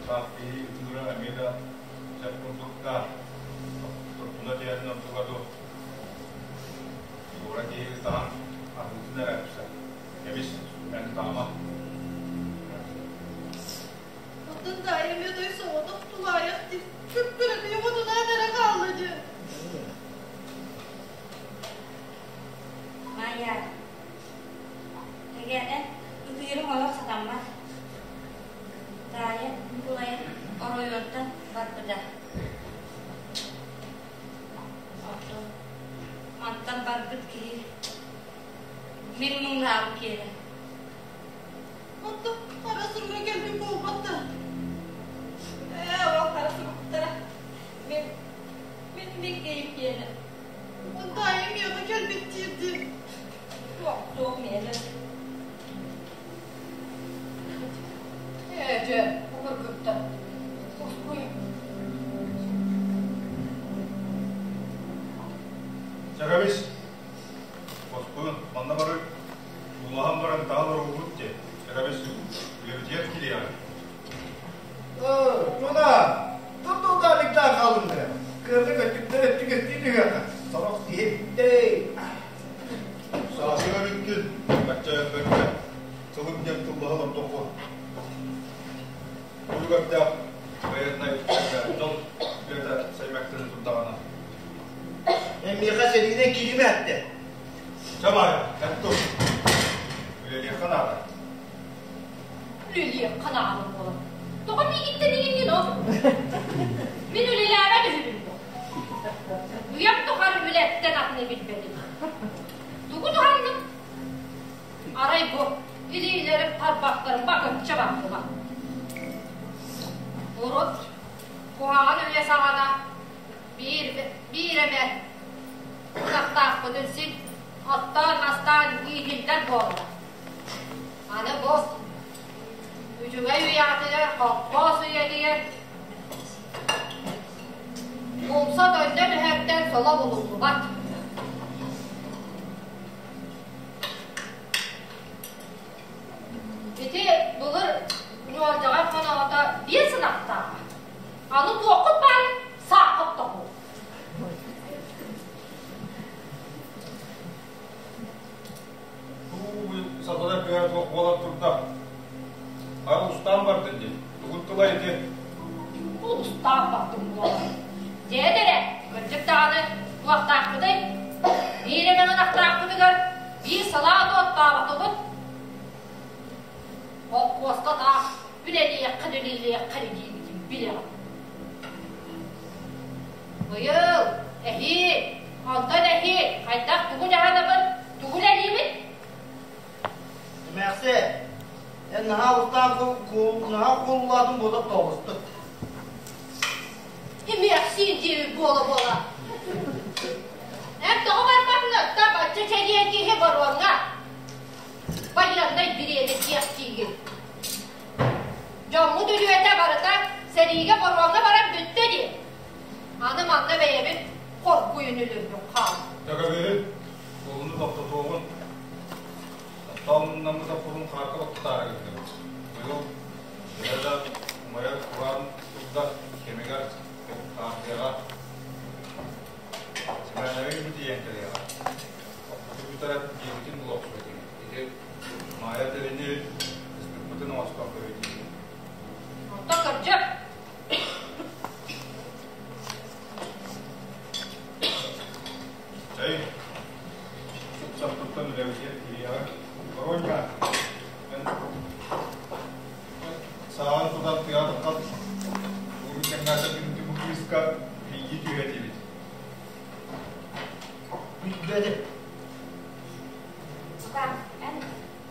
таах киһи ытыыра эмиэ да сөп курдук да, туртуна түһэрин ордуга дуу. Туора киһи ытаһан аһыытын эрэ үксэ. Кэбис, эн ытаама. Оттон Даайа эмиэ той соҕотох тулаайах дии. Кыпкырытыы хотунаан эрэ хаалла дьэ. Майя, эгэ эн ытыырыҥ олох сатаммат. Таайа Ньукулайын оройуонтан барбыта. Оттон мантан барбыт киһи мин муҥнаабыт киэнэ. Оттон хара суруга кэлбит буолбат да. Ээ, ол хара суруктара мин мин мин киһим киэнэ. Оттон таайым миэхэ кэлбит диир дии. Суох, суох миэнэ. Ээ, дьэ, бу кыргыттар. Успуй. Чагабис, Боспуун, манна бары улахан баран таал оругут диэ. Чагабис, үлэбитигэр кириэҕин. Туна, тут-тутаалыктаах хаалыннара. Кыырды көттүктэр өттүк өттүү түһүөххэ. Сорох киһи Саасыга бүттүн, бачча өлбөккө, тылым диэн тыллаһан ордоххо. Улугардаах байыаннай дьон үлэтэ саймактарын турдаҕына. Миэхэ сэриинэн кииримэ эттэ. Чэ Маайа, эн тур. Үлэлиэххэ наада. Үлэлиэххэ наада буолан. Тоҕо миигиттэн иҥиннин ол? Мин үлэлээбэт үһүбүн дуо? Үйэм тухары үлэттэн атыны билбэтим. Тугу туһанным? Арай бу илиилэрим тарбахтарым бакычча бардылар. Урут куһаҕан үлэ саҕана биир, биир эмэ ынахтаахпытын син оттоон-мастаан иитиллэр буолла. Аны бу үчүгэй үйэҕитигэр холкуос үйэтигэр умса төннө түһэртэн соло булуллубат. Ити былыр Ньуолдьаҕар хоноһото биэс ынахтааҕа. Аны туоххут баар сааххыт тоһуу. Туу сатана кыһа туох буолан турда. Аны устаан бардын дии. Тугун тыла ити? Устаан бардым буолан. Дьэ эрэ, кырдьык даҕаны туохтаахпытый? Биир эмэ ынахтаахпытыгар биир салаа оттообатыбыт. Холкуоска таах үлэлиэххин үлэлиэххин диибитин билэҕин. Быйыл эһиил, онтон эһиил хайдах тугу дьаһанабын, тугу үлэлиибин? Эмээхсиэ, эн наһаа устаан наһаа куолулаатын буола тоҕустук. Эмээхсиин диэбит буола-буола. Эн тоҕо барбатын отто бачча чэгиэн киһи боруоҥҥа байыаннай бириэмэ диэхтиигин. Дьоммут үлүөтэ барыта сэриигэ боруоҥҥа баран бүттэ дии. Аны манна бэйэбит хоргуйун өлөрбүт хаалла. Төкөбүһүн, уолуну тохтотуоҕун. Оттоон муннаммыт хаарга баттатаары гынныбыт. Быйыл төһө да умайар кураан турда кэмигэр таардыаҕа. Сэмээнэбин бу тиийэн кэлиэҕэ. Оппутун бүтэрэн дьиэбитин була охсуо этибит. Ити Маайа тэрини ыстыкпытын оҥостон көрүтүү. Онтон кырдьык. Чэй, сып-сап туттан үлэбитигэр киириэҕэ. Боруонньа, эн сааҕын тутан тыаҕа таххан, уурун кэмнээтэ бу кыыска тиийии түһэ диибит. Үтүөтүн. Лука, эн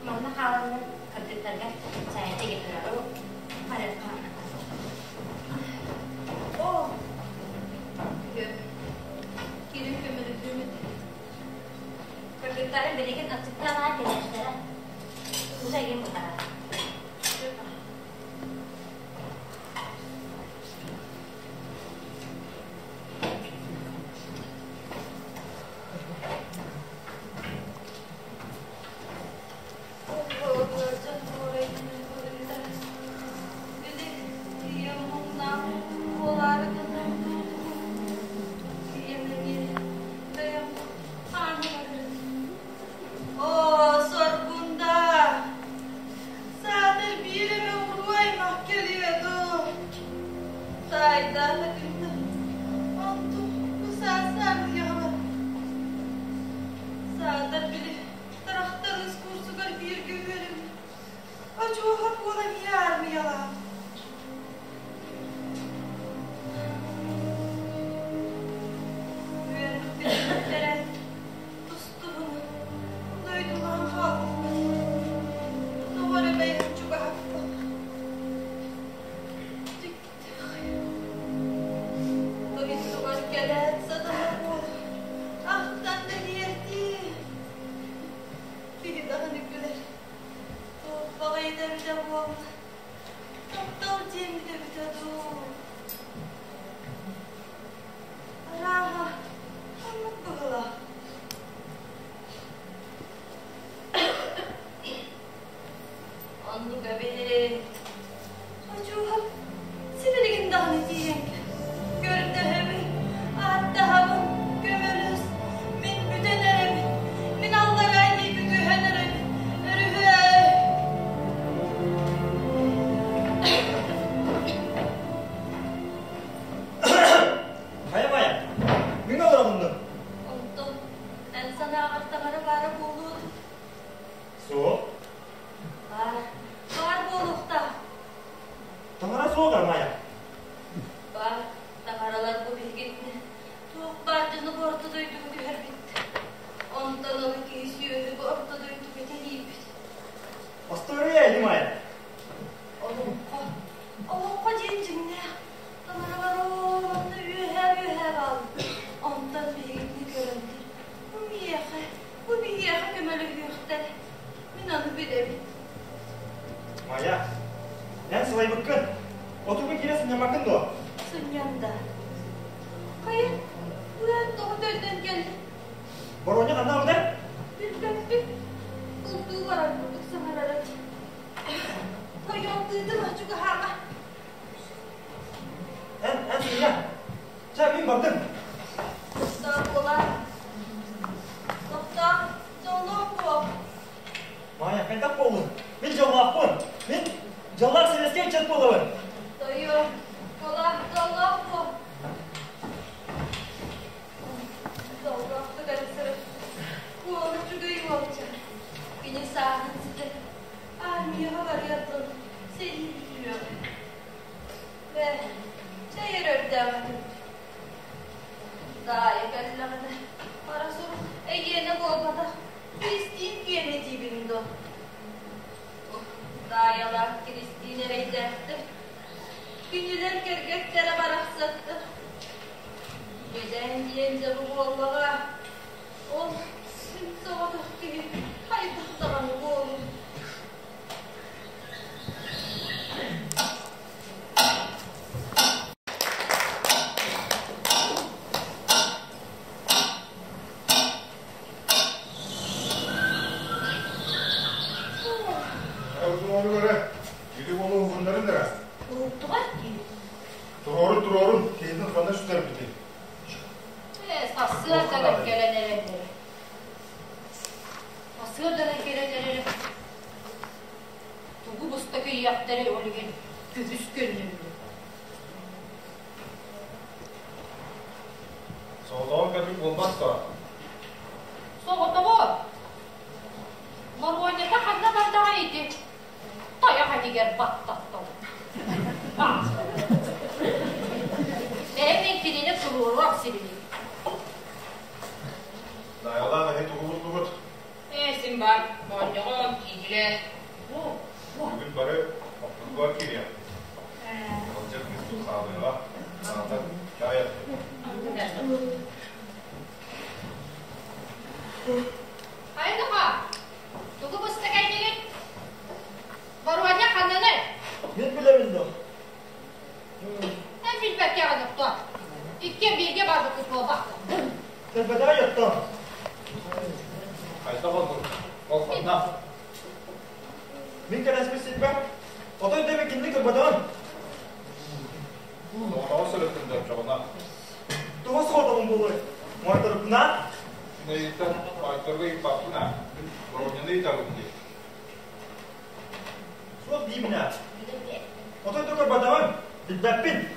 манна хааланнар кыргыттарга чаайда геттерару харыхха. О, кирин көмөлөһүөм этэ. Кыргыттары билигин аччыктаан кэлиэхтэрэ. Уута игин бутара. Оо, соргунда! Саатар биир эмэ уруу аймах кэлиэ дуу? Таайдаах этим Онтум бу саас аармыйаҕа Саатар били тарахтарыс курсугар бииргэ үөрэммит Очуоһа буола эмиэ аармыйалаах. Үөрэхпитин бүтэрэн тустубун дойдулаан хаалбыппыт. Тоҕо эрэ бэйэм чугаһаппын. Дойдугар кэлээт сатана буол, ахтан да биэрдии. Киһи даҕаны күлэр. Туох баҕайыта эбитэ буолла. Таптал диэммит эбитэ дуу. Арааһа, оннук быһыылаах. Оннук эбит. Хочууһап сибилигин даҕаны тиийэн көрдөһөбүн, ааттаһабын, көмөлөс, мин бүтэн эрэбин, мин аллараа диэки түһэн эрэбин, өрүһүөй. Хайа Майа, мин олороммун. Онтон эн санааҕар таҥара баара буолуо дуу? Суох. Баар, баар буолуохтаах. Таҥара суоҕа, Майа. Баар, таҥаралар бу биһигитини туох баар дьону бу орто дойдуга түһэрбиттэр. Онтон ону киһи сүөһү бу орто дойдуга тэлийбит. Остуоруйа ини, Майа. Олоҥхо, олоҥхо диэн дьиҥнээх таҥаралар онно үөһээ-үөһээ бааллар. Онтон биһигитини көрөннөр, бу миэхэ, бу биһиэхэ көмөлөһүөхтэрэ. Мин ону билэбин. Майа, эн сылайбыккын. Отурга киирэ сынньаммаккын дуо? Сынньан да. Хайа, быан тоҕо төннөн кэллин? Боруонньа ханна барда? Билбэппин. Бултуу барар курдук саҥарар этэ. Тойон тыытыма чугаһаама. Эн, эн сынньа. Чэ, мин бардым. Тохтоо буолаар. Тохтоо, дьоллоох буол. Маайа, хайдах буоллун? Мин дьоллоохпун. Мин дьоллоох сэбиэскэй ыччат буолабын. Тойон, кулаах дьоллоох буол. Дьоллоохтук эрэ сырыт. Уол үчүгэй уолча. Кини сааһын ситэн, армияҕа барыар дылы сэрии бүтүөҕэ. Бээ, чэй эрэ өрдөөх этим. Даайа кэллэҕинэ, хара сурук эйиэнэ буолбатах, Киристиин киэнэ диибин дуо? Даайалаах Киристиин эрэйдээхтэр. Кинилэр кэргэттэрэ барахсаттар. Иэдээн диэн дьэ бу буоллаҕа. Ол син соҕотох киһи хайдах даҕаны буолуо. Туруору эрэ, ити уолу уһуннарын эрэ. Уһуктугар киир. Туруорун, туруорун, киһитин ханна сүтэрбитий? Ээ, сарсыарданан кэлэн эрэллэр. Сарсыарданан кэлэн эрэрэ. Тугу буста кыйыахтары ол иһин күһүс көннүллү. Соҕотоҕун кэлбит буолбат дуо? Соҕотоҕо. Моруонньата ханна бардаҕай ити? Тайах этигэр баттаттым. Бэйэм мин кинини туруоруох сирибин. Даайалаах эһи тугу буллугут? Ээ, син баар, моонньоҕон, кииһилэ. Бүгүн бары оппутугар киириэх. Ыалдьар кыыспыт хаалыаҕа. Саатар, чаай аттык. Айныха, тугу быста кэллигит? Боруонньа ханнаный? Мин билэбин да. Эн билбэккэҕин охто. Иккиэн бииргэ барбыккыт буолбат. Кэлбэтэҕэ йоттон. Хайдах олбут? Ол ханна? Мин кэлэспит сирбэр отой да кинини көрбөтөҕүм. Тоҕо сырыттын да оччоҕуна? Тоҕо соҕотоҕун буолуой? Моойторукпуна? Мин ыйыттан моойторугу ыйыппаппын аа. Мин Боруонньаны ыйытабын дии. Суох диибин ээ. Отой да көрбөтөҕүм. Билбэппин.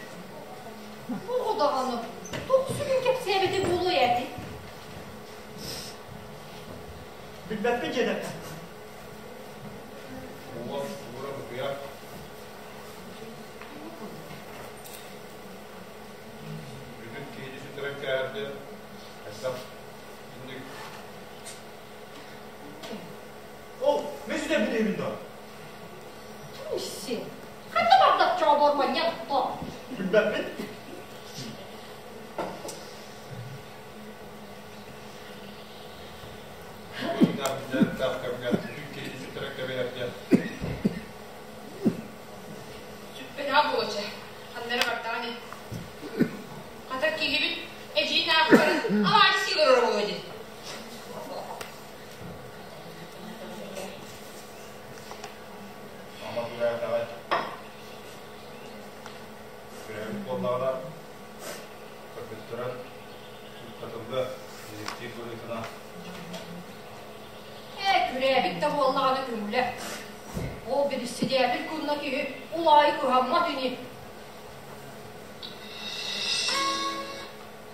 Тоҕо даҕаны туох сүгүн кэпсээбитэ буолуой эти? Билбэппин диэтэххэ. Уол уура бытыйар. Бүтүн киһини сүтэрэн кээрдэ, хайдах инник Ол мен сүтэрбит үһүбүн дуо? Туйси, ханна бардат чооборбанньа то? Билбэппин. Дьарыктаах кэмҥэ бүтүн киһини сүтэрэн кэбиһэр диэн. Сүппэтэҕэ буолуо ханна эрэ бардаҕа ини. Хата киһибит эдьиийин аахтарын алаадьы сии олорор буолуо дии. Ама күрээтэҕэй. Күрээбит буоллаҕына, көрдөттөрөн туттатыллыа, директив быһыытынан. Ээ, күрээбит да буоллаҕына көҥүлэ. Ол бириссидээтэл кунна киһи улаайы кыһаммат ини.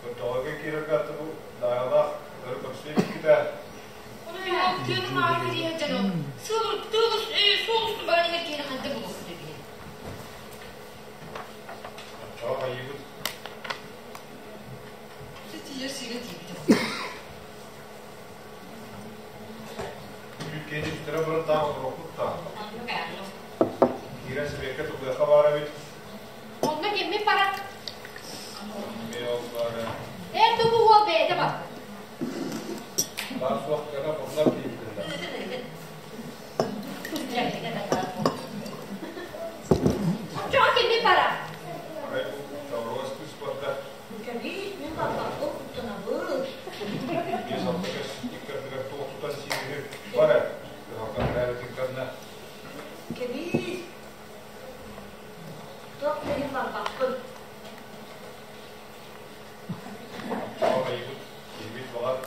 Көтөҕөгө киирэргэ аты бу даайалаах өр көрсүө эбиккит ээ. Ол тыаны маары кириэһэ дьону сыл тыал суол устун баран иһэр киһини ханта булуохпут эбиэ. Оччоҕо хайыыбыт? Тиийэр сиргэ тиийбитим. Түүн киһини сүтэрэ баран таах олоруохпут да. Киирэн сэбиэккэ тыллыахха баар эбит. Онно киммит барар? Эмиэ ол баара. Эр тубу уол бэйэтэ бар. Баар суох кэнэ хоннор киирбитин Оччоҕо киммит барар? Арай бу Чооруос кыыс барда. Кэбиис, мин барбаппын куттанабын. 5-6 көс иккардыгар туох тутан сииһи бар ээ. Кыһалҕа күрээбитин кэннэ. Кэбиис. Туох да иһин барбаппын. Оччоҕо хайыбыт, киһибит баҕар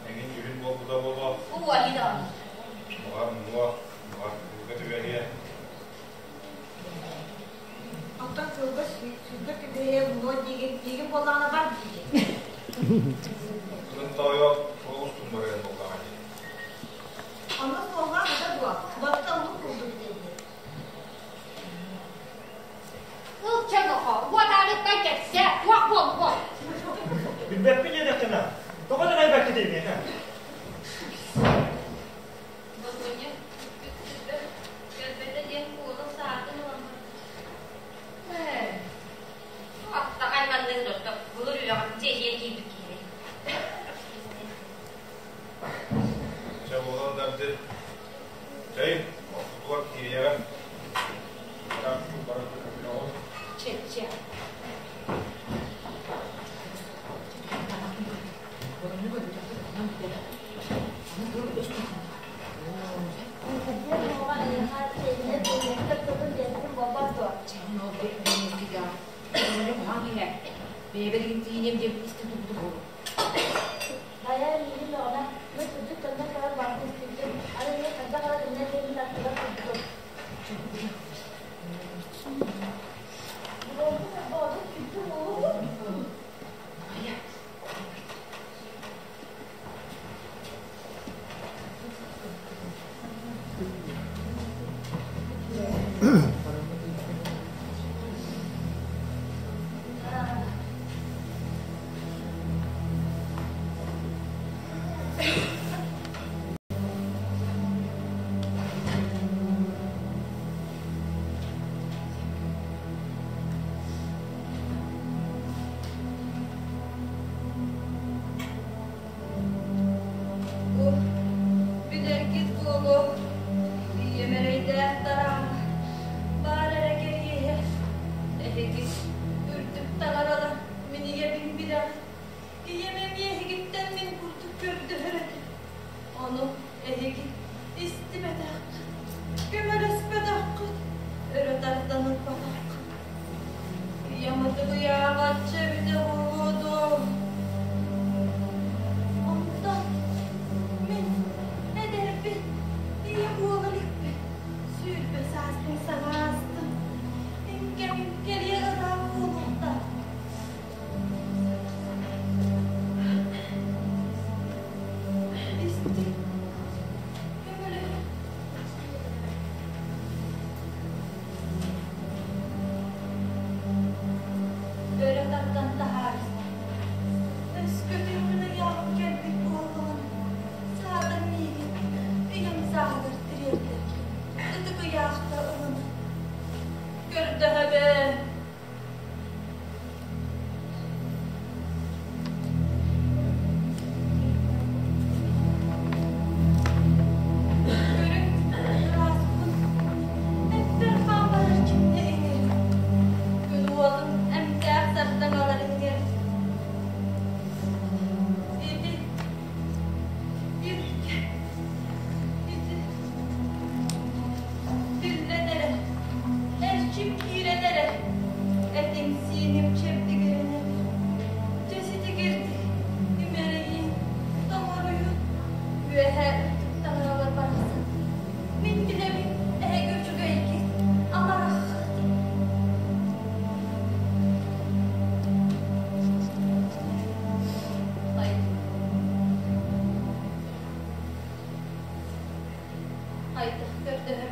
эҥин дьүһүн буолбута буолуо. Уу, Алина. Баҕар муҥуо, баҕар кыылга түбэһиэ. Оттон сылга сүүргэ түбэһиэ муҥуо диигин, диигин буоллаҕына бар диигин. Кырын тоойо суол устун барыан буоллаҕа дии. Онно суоллаах ыта дуо? Батта улук курдук этэллэр. Ылча нохо, уотааныттан кэпсээ, туох буолбут? Билбэппин диэтэххинэ, тоҕо итэҕэйбэккитий миэхэ? Боруонньа сүппүт кэлбэтэ диэн куолас саатын ылан Ээ, Аттаҕай маннык дордо, былыр үөҕэ дьиэ киирбит киһини. Чэ буолан дарды. Чэй, ортотугар киириэҕиҥ. Баран көмөлөҕүн. Чэ-чэ. Байа миигин доҕоно, мин сырдык төннөн кэлэн барбын истибитим, аны мин хайдах эрэ төннөн диэммин аттыгар турбутум. Буолбут ордоотун күндү буолуо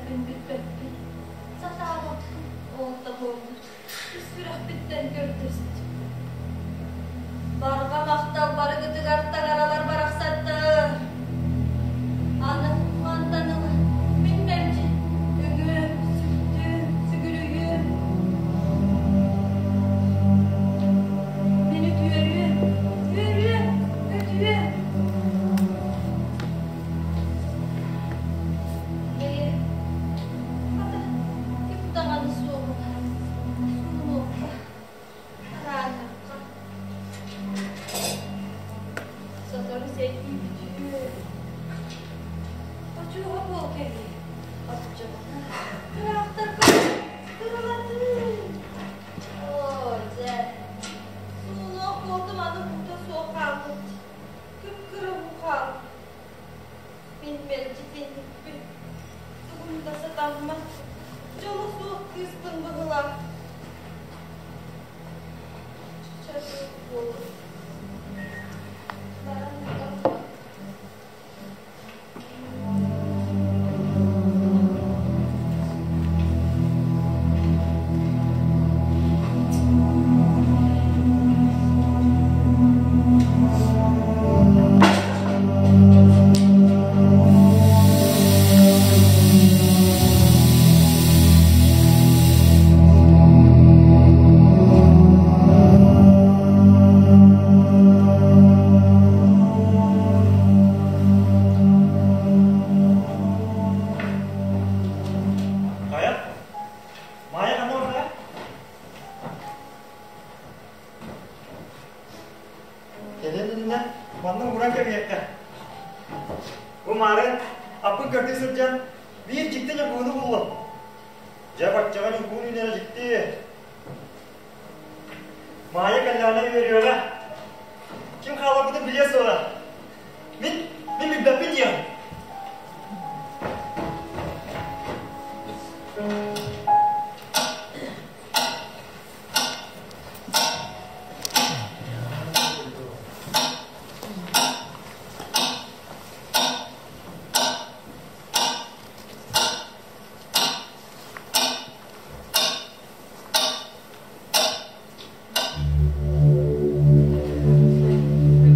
Билбэппин, билбэппин, сатаабаппын, ол да буоллар, ис сүрэхпиттэн көрдөстүм. Барҕа махтал барыгытыгар таҥаралар барахсаттар. Аны мантан ыла мин мэлдьи үҥүөм, сүктүөм, сүгүрүйүөм. Мин үтүөрүөм, үөрүөм, көтүөм. Бэйэ, хата, ким даҕаны суоҕуна, суунуохха, арааннахха. Сотору сэрии бүтүө. Очуоха буол кэлиэ. Оччоҕуна тыраахтарга тырылатыы. Оо, дьэ, суунуох буолтум аны уута суох хаалбыт. Кып-кыра уу хаалбыт. Мин мэлдьи тинникпин, тугум да сатаммат, дьоло суох кыыспын быһыылаах. Чочук буолур. Баран баран Хайа? Маайа ханна барда? Кэлэн иннинэ манна ууран кэбиһиэххэ. Бу маарын аппын көрдүү сылдьан биир дьикти ньургуһуну буллум. Дьэ баччаҕа ньургуһун үүнэрэ дьикти. Маайа кэллэҕинэ үөрүөҕэ. Ким хааларбытын билиэ суоҕа. Мин, мин билбэппин диэҕим.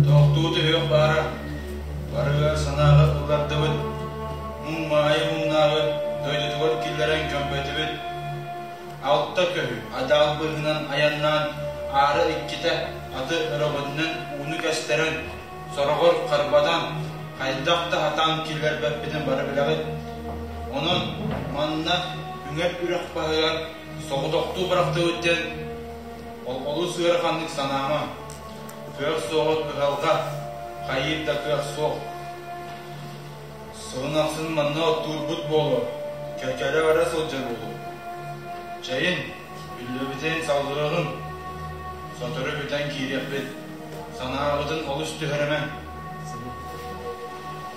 Тохтуу түһүөх баара, барыга санааҕа ыллардыбыт, муҥ-маайы муҥнааҕы дойдутугар киллэрэн көмпөтүбүт. Алта көһү адаал быыһынан айаннаан аара иккитэ аты өрөҕөтүнэн ууну кэстэрэн, сороҕор харбатан, хайдах да сатаан киллэрбэппитин бары билэҕит. Онон манна үҥэр үрэх баһыгар соҕотохтуу бырахтыбыт диэн олус ыараханнык санаама. Кыах суоҕа кыһалҕа, хайыыр да кыах суох. Сылын ахсын манна оттуурбут буолуо, кэкэрэ бара сылдьар буолуо. Чэйин, үллэбитин салгыаҕын, сотору бүтэн киириэхпит, санаабытын олус түһэримэҥ.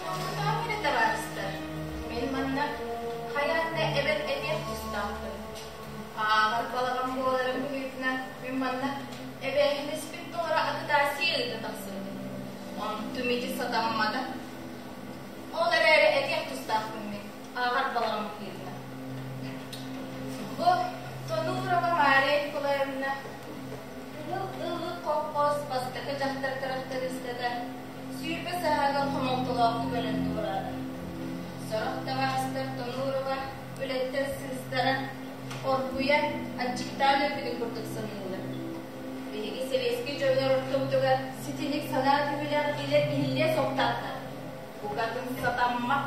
Тохтоон эрэ табаарыстар, мин манна хайаан да эбэн этиэх тустаахпын. Ааҕар балаҕан буоларын быһыытынан мин манна эбээһинэспин толоро агитация ыыта тахсыбытым. Онтум ити сатаммата. Ол эрээри этиэх тустаахпын мин, ааҕар балаҕан быһыытынан. Бу Тонуурова Мария Николаевна Кыһыл Ыллык колхоз бастакы дьахтар тырахтарыыстата 20 сааһыгар хомолтолоохтук өлөн туораата. Сорох табаарыстар Тонуурова үлэттэн сыыстаран, оргуйан, аччыктаан өлбүтүн курдук саныыллар. Биһиги сэбиэскэй дьоннор ортобутугар ситиник санаа түһүүлээх этиилэр иһиллиэ суохтаахтар. Букатын сатаммат.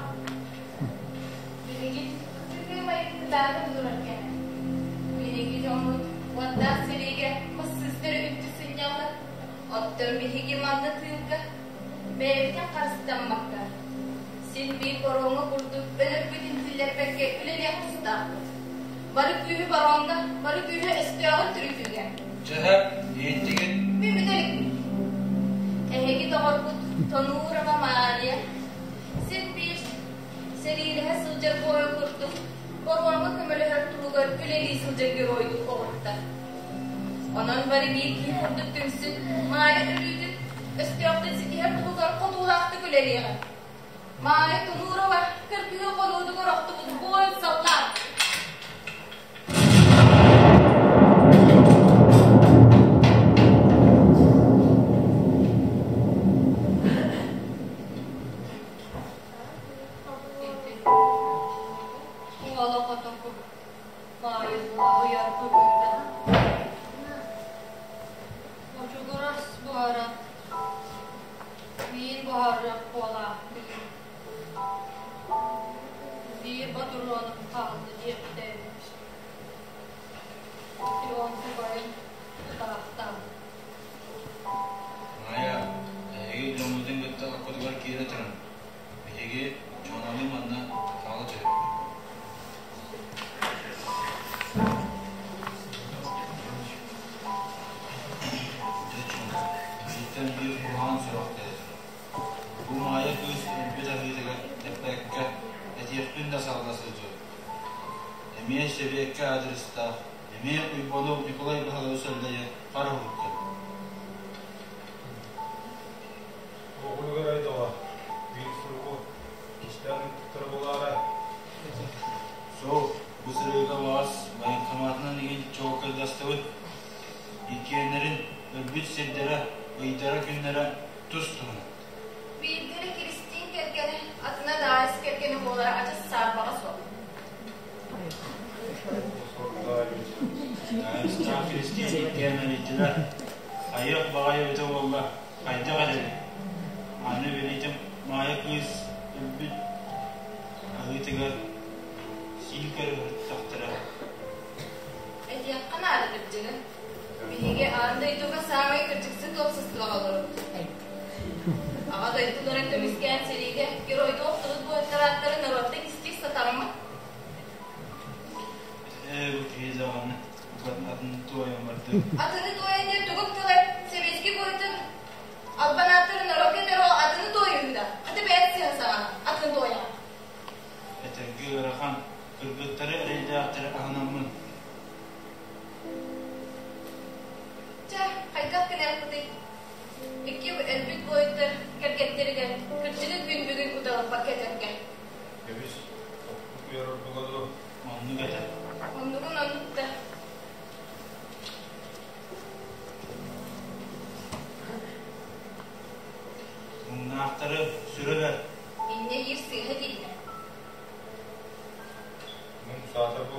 Билигин кытыы майгытааҕы турар кэмэ. Биһиги дьоммут уоттаах сэриигэ массыыстары үнтү сынньаллар. Оттон биһиги манна тыылга бэйэбитин харыстаммакка, син биир боруоҥҥа курдук өлөрбүтүн киллэрбэккэ үлэлиэх тустаахпыт. Бары күүһү бароҥҥа, бары күүһү өстөөҕүн түрүтүүгэ. Чэһэ, иһиттигит? Мин бүтэликпин. Эһиги доҕоргут Тонуурова Мария син биир сэриилэһэ сылдьар буойун курдук боруоҥҥа көмөлөһөр туһугар үлэлии сылдьар геройдуу оҕуттар. Онон бары биир киһи курдук түмсүн, Маайа өлүүтүн өстөөхтөн ситиһэр туһугар хотуулаахтык үлэлиэҕэ. Маайа Тунурова кыргыһыы хонуутугар охтубут. Буойун саллаат. Уола хотоку Маайылла быһыыта Бочугурас буһаран Миин буһарыах буолаах Биир ботуруонум хаалла диэбитэ эбит. Тион тукайын тутаахтаан. Маайа, эһиги дьоҥҥутун кытта оккутугар киирэ турун. Биһиги Чуоналыы манна хаала түһүөхпүт. Дьэ, Чуона, бииртэн биир куһаҕан сурах кэлэ турар. Бу Маайа кыыс өлбүт аһыытыгар эппэккэ, этиэхпин да салла сылдьабын. Эмиэ сэбиэккэ аадырыстаах, эмиэ Уйбанов Николай Баһылайы сэллэйэн хара уһуктар. Оҕуругар айдаҕа биир суругу кистээн ыыппыттара буолаарай? Суох, бу сырыыга баҕас военкоматынан игин чуолкайдастыбыт. Иккиэннэрин өлбүт сирдэрэ, ыйдара-күннэрэ тус-туһунан. Биирдэрэ Киристиин кэргэнэ, атына Даайыс кэргэнэ буолара адьас саарбаҕа суох. Даайыстаах Киристиин иккиэн эрийдилэр. Хайыах баҕайы эбитэ буолла, хайдах эрэбит? Аны билитим Маайа кыыс өлбүт аһыытыгар сии көрүһүттэхтэрэ. Этиэххэ наада кырдьыгын. Биһиги аан дойдуга саамай кырдьыксыт уопсастыбаҕа олоробут. Аҕа дойдуларын көмүскээн сэриигэ геройдуу охтубут буойуттар ааттарын норуоттан кистиир сатаммыт. Ээ, бу киһи даҕаны атын туойан барды. Атыны туойан диэн тугум тылай? Сэбиэскэй буойуттан албан ааттарын норуокка этэр ол атыны туойуһу да. Хата бэйэт сыһа саҕа атын туойа. Этэргэ ыарахан, кыргыттары эрэйдээхтэри аһынаммын. Чэ, хайдах гыныахпытый? Икки өлбүт буойуттар кэргэттэригэр кырдьыгы күн бүгүн уталыппакка этэргэ. Кэбис, оппут уйар ордуга дуо? Оннук этэ. Оннугун оннук да. Муҥнаахтары сүрэ бэр. Инньэ диир сыыһа дииллэр. Муҥ саата бу.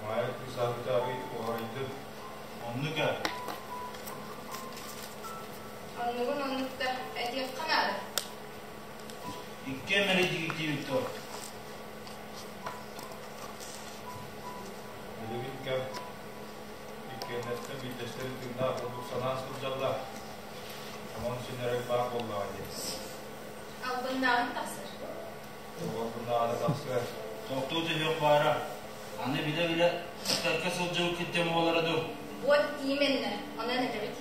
Маайа кыыс аһыыта арый уһарыйдым. Оннук ээ. Оннугун оннук да этиэххэ наада. Иккиэн мэлийдигит диэбит дуо? Билигин кэм иккиэннэттэн биирдэстэрин тыыннаах курдук санаан сылдьаллар. Онон син эрэл баар буоллаҕа дии. Албыннааҕын тахсар. Албыннааҕына тахсыа. Тохтуу түһүөх баара. Аны билэ-билэ ыккарка сылдьыбыккыт диэн буолара дуу? Вот именно, онон этэбит.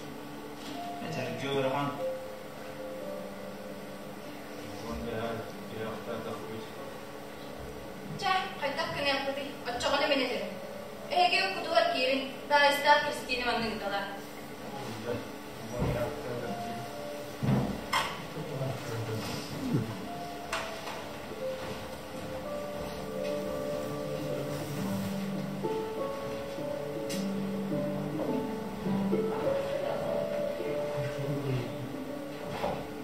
Этэргэ ыарахан. Уон бэһэр тиһэхтээтэхпит. Чэ, хайдах гыныахпытый? Оччоҕуна мин этэбин. Эһиги уккутугар киирин, Даайыстаах Кристина манна ыыталаа.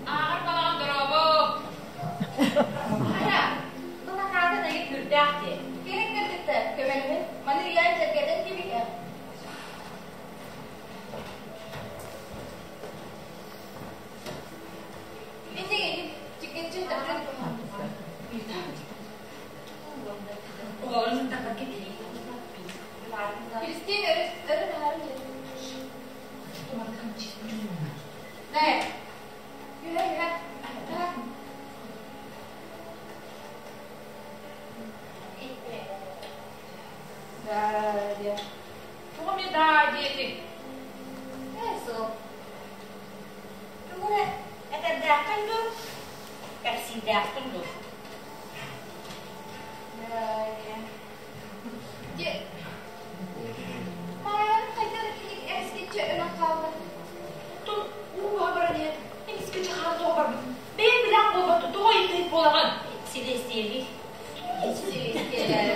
Ааҕар балаҕан дорообо! Хайа, былакаатын ыйыт сүрдээх дии. Киһи кыргыттар, көмөлөһүн, маны ыйаан сэргэтэн кэбиһиэх. Инник чиккэччи тахсан Оҕолорун сыттарбакка билии. Кристина өрө өрө таһааран Нэ, үһэ үһэ. Да, диэ. Тоҕо эмиэ даа диэтиҥ? Ээ, суох. Тугу эрэ этэрдээххин дуу, кэпсиирдээххин дуу? Да, диэ. Дьэ, Маайа хайдах итинник эмискэччи өлөн хаалла? Оттон уу баһа баран иһэн эмискэччи хаан тоҕо барбыт? Бэйэҥ билэҕин буолбат дуо? Тоҕо ыйытыһыт буолаҕын? Силиэстийэлиир. Силиэстийэлээбит.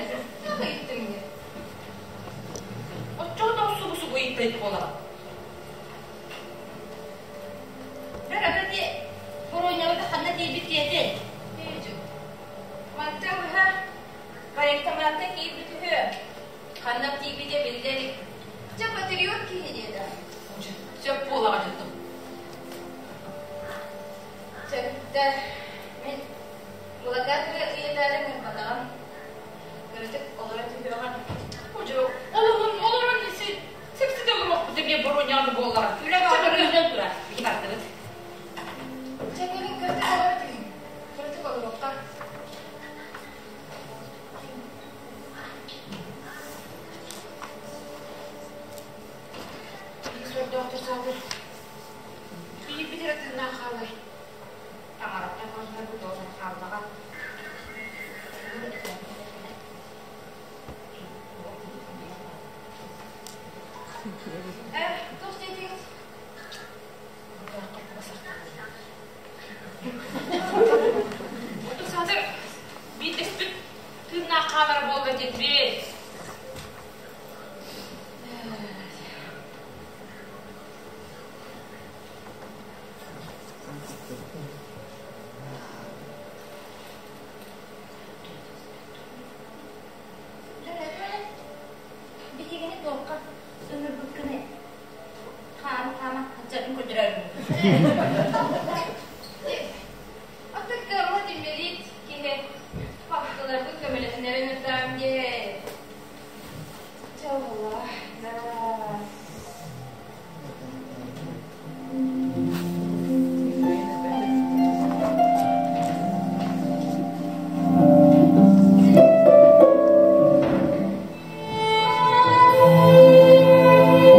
диэтин? Мантан быһа военкоматтан киирбит үһү. Ханна тиийбитэ биллэ илик. Дьэ, патриот киһи диэтэ. Сөп буолаҕа дьонум. Чэ, мин былакаатыгар ыйытаары ыҥырбатаҕым. Кыратык олоро түһүөҕүм. Удьу, олорон, олорон сипсите олоруохпут эмиэ боруонньаҕаны буоллаҕа. Үлэ бөҕө үүнэн турар. Биһи бардыбыт. Чэ, кэлин кыратык олоро түһүҥ. Кыратык олоруохха. Биһи сордоохтор саатар. Биирбит эрэ тыыннаах хаалар. Таҥараттан көрсөрбүт олорон хааллаҕа. Э, туох диэтигит? Саатар биирдэспит тыыннаах хаалара буолла диэтибит. Биһигини туохха ыҥырбыккыный? Хаама, хаама, аччатын көрдөрөөрү. Аты кыаммат инбэлиит киһи балтыларбын көмөлөһүннэрэн ырдаам диэ. Чэ буолла.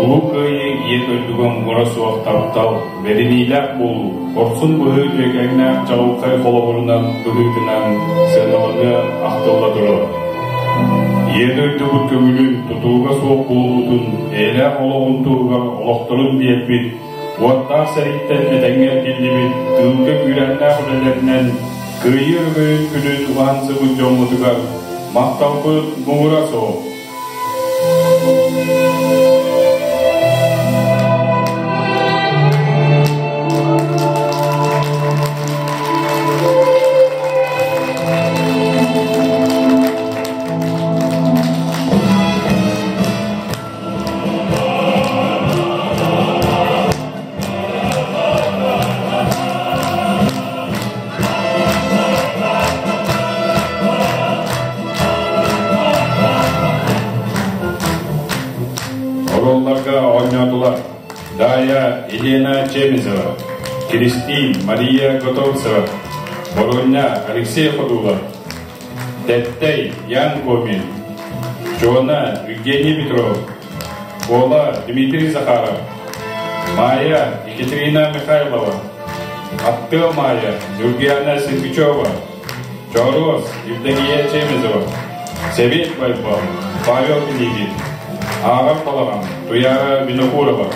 Улуу Кыайыы Ийэ дойдуга муҥура суох таптал, бэриниилээх буолуу, хорсун быһыы үөгэҥнээх чаҕылхай холобурунан быһыытынан сыаналаныа ахтылла турар. Ийэ дойдубут көҥүлүн, тутулуга суох буолуутун, эйэлээх олоҕун туһугар олохторун биэрбит, уоттаах сэрииттэн этэҥҥэ эргиллибит, тыылга күүрээннээх үлэлэринэн Кыайыы өрөгөйүн күнүн уһансыбыт дьоммутугар махталбыт муҥура суох. Оруолларга оонньоотулар Дая Елена Чемезова, Кристин Мария Готовцева, Боруонньа Алексей Ходулов, Тэттэй Ян Гомин, Чуона Евгений Петров, Кола Дмитрий Захаров, Майя Екатерина Михайлова, Аттыа Майя Юргиана Сергучева, Чоруос Евдокия Чемезова, Сэбиэт Байбал Павел Пинигин, Ааҕар Балаҕан Туяра Винокурова,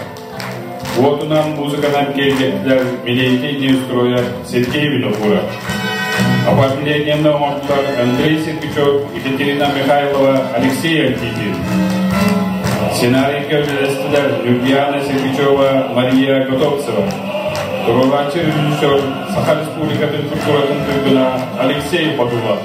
Уотунан музыканан киэргэттилэр Милейкий Неустроя Сергей Винокуров. Оформлениены оҥордулар Андрей Сергучев, Екатерина Михайлова, Алексей Антипин. Сценарийга үлэлэстилэр Любьяна Сергучева, Мария Готовцева. Туруорааччы режиссер Саха Республикатын культуратын туйгуна Алексей Ходулов.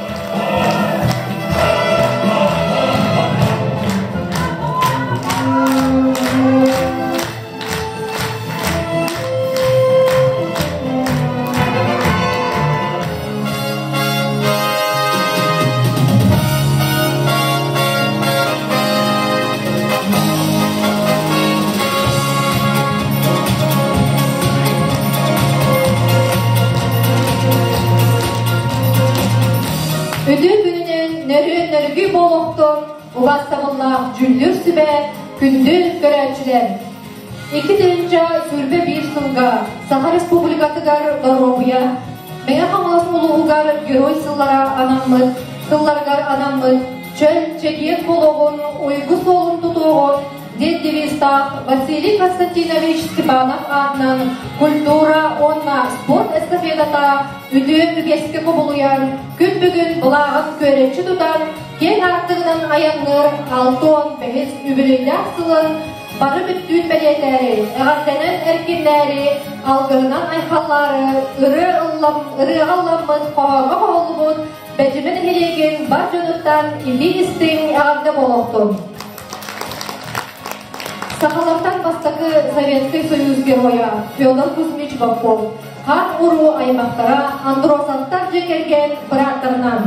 Үтүө күнүнэн нөрүөн-нөргүй буолуохтун убаастабыллаах дьүүллүүр сүбэ күндү көрөөччүлэр! 2021 сылга Саха Республикатыгар доруобуйа, Мэҥэ Хаҥалас улууһугар Герой сыллара анаммыт сылларыгар анаммыт чөл чэгиэн буолуоҕун, уйгу суолун тутуоҕун диэн девизтаах Василий Константинович Степанов аатынан культура уонна спорт эстафетата үтүө үгэскэ кубулуйан, күн бүгүн былааҕын күөрэччи тутан, киэҥ аартыгынан айанныыр 65 үбүлүөйдээх сылын бары бүттүүн бэлиэтээри, эҕэрдэнэн эркиннээри, алгыһынан айхаллаары, ырыа ыллам, ырыаҕа ылламмыт, хоһооҥҥо хоһуллубут Бэдьимэ нэһилиэгин бар дьонуттан илии истиҥ эҕэрдэ буолуохтун! Сахалартан бастакы Советский Союз геройа Федор Кузьмич Попов хаан уруу аймахтара Андросовтар дьиэ кэргэн бырааттарынан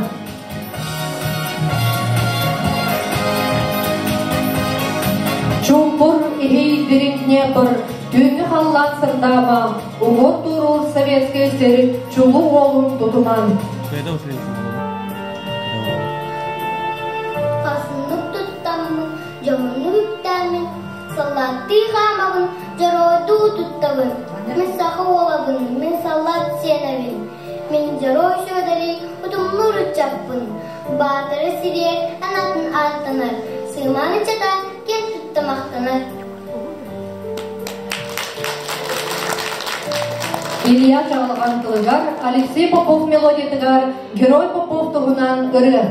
Чуумпур иһий дириҥ Днепр, түүҥҥү халлаан сырдаама, уҥуор туоруур советскай сир чулуу уолун тутуман. Хасыннык туттаммын, дьоһуннук үктээммин, саллааттыы хаамабын, дьоруойдуу туттабын. Мин саха уолабын, мин саллаат сиэнэбин. Мин дьоруой Сүөдэри утумнуур ыччаппын. Баатара сириэр анатын ааттанар, сыымаан ыччата киэн тутта махтанар. Илья Чаҕылҕан тылыгар Алексей Попов мелодиятыгар Герой Попов туһунан ырыа.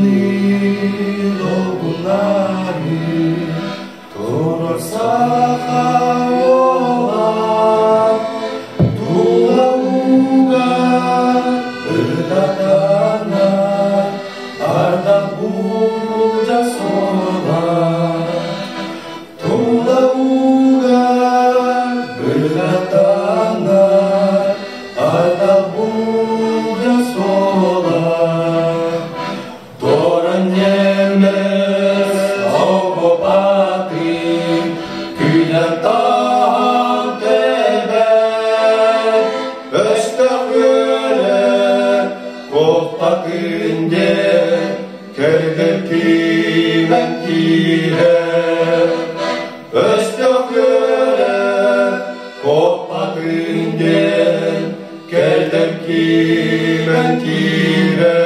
Небытынный долгунары турар саха уола тула ууга ырдатана ардах уулдьа суола тула ууга ырдатана ардах уулдьа суола Торан немес окопатын күнэн таһан тэбэр өстөх үөрэ куоппатын диэн кэлгэр киимэн киирэр өстөх үөрэ куоппатын диэн кэлгэр киимэн киирэр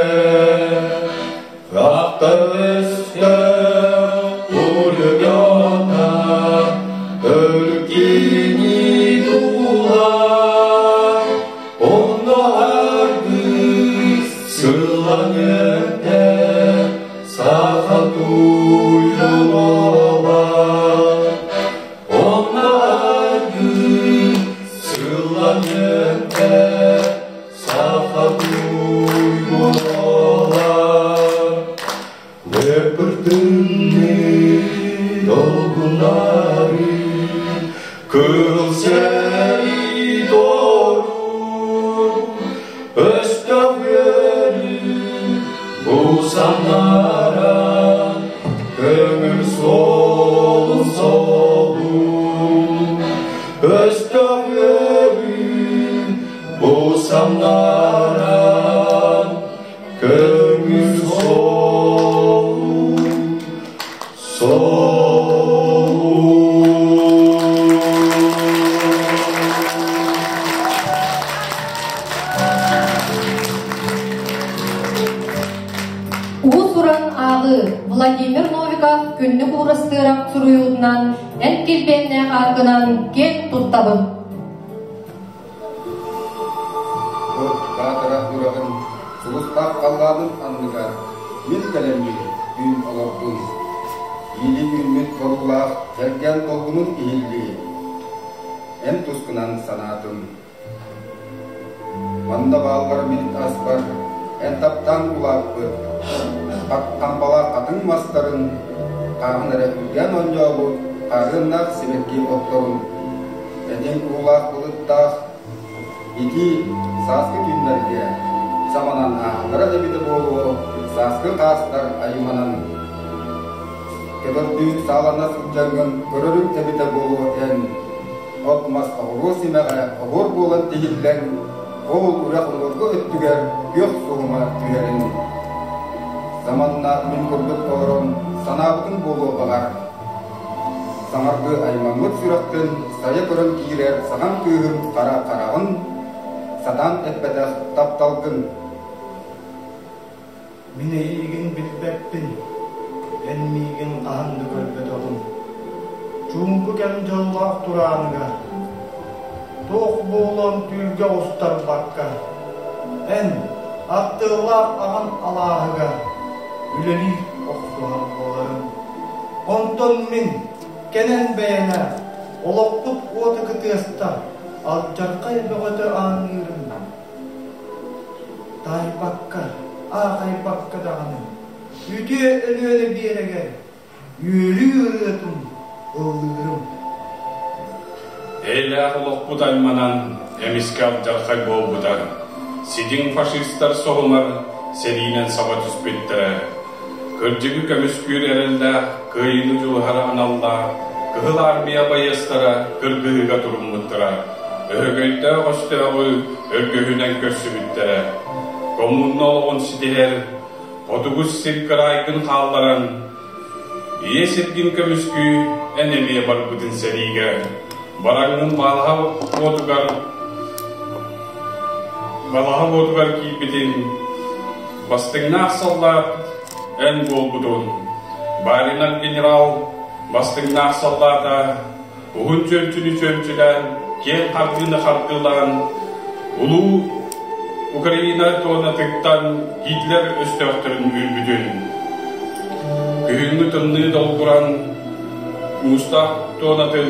Ахтар-өстөх пулемета өлкини дуулар, онно аргыс сыллан өтөр саха туйулар. Онно аргыс сыллан өтөр саха туйулар. Лепыртынны долгунары кыл сэрии дорур өстөх үөрү бу санааран көҥүл суолун солуур өстөх үөрү бу санааран көҥүл суолун Уус-уран ааҕыы Владимир Новиков Күннүк Уурастыырап суруйуутунан эн килбиэннээх ааккынан киэн туттабын. От баатара ураҕын сулустаах халлаанын анныгар мин кэлэммин түүн олордум. Иили үүммүт боруулаах тэргэн долгунун иһиллии. Эн тускунан санаатым. Манна бааллар мин аспар эн таптаан улааппыт хампалаах хатыҥ мастарын хааһын эрэ үргээн оонньообут хаарыаннаах сибэкки отторун этиҥ уулаах былыттаах итии сааскы түүннэргэ саманан ааһаллара эбитэ буолуо сааскы хаастар айманан көтөрдүү саалана сылдьаҥҥын көрөрүҥ эбитэ буолуо эн от-мас оҕуруо симэҕэ оһуор буолан тиһиллэн ол үрэх уҥуоргу өттүгэр күөх суһума түһэрин Саманна мин курдук олорон санаабытыҥ буолуо баҕар. Саҥардыы аймаммыт сүрэхпин сайа көрөн киирэр саҥам кыыһым хара хараҕын, сатаан эппэтэх тапталгын. Мин эйиигин билбэппин, эн миигин хаһан да көрбөтөҕүҥ. Чуумпу кэм дьоллоох турааныгар. Туох буолуон түүлгэ оҕустарбакка, эн аттыылаах аҕам алааһыгар үлэлии охсуһар буоларым. Онтон мин кэнэн бэйэлээх олохпут уота кытыаста алдьархай бөҕөтө ааҥныырым. Таайбакка, аахайбакка даҕаны үтүө Өлүөнэ биэрэгэр үөрүү ырыатын ыллыырым. Эйэлээх олохпут айманан, эмискэ алдьархай буолбута. Сидьиҥ фашистар соһумар сэриинэн саба түспүттэрэ. Кырдьыгы көмүскүүр эрэллээх, кыайыыны дьулуһар аналлаах Кыһыл Армия байыастара кыргыһыыга туруммуттара. Өһөгөйдөөх өстөөҕү өргөһүнэн көрсүбүттэрэ. Коммуна олоҕун ситиһэр, хотугу сир кыраайгын хаалларан, Ийэ сиргин көмүскүү эн эмиэ барбытын сэриигэ, бараҥҥын балаһа уотугар балаһа уотугар киирбитин, бастыҥнаах саллаат эн буолбутун, Баринов генерал бастыҥнаах саллаата уһун чүөмчүнү чүөмчүлээн, киэҥ хардыыны хардыылаан, улуу Украина туонатыттан Гитлер өстөөхтөрүн үүрбүтүн, күһүҥҥү тымныы долгуран муустаах туонатын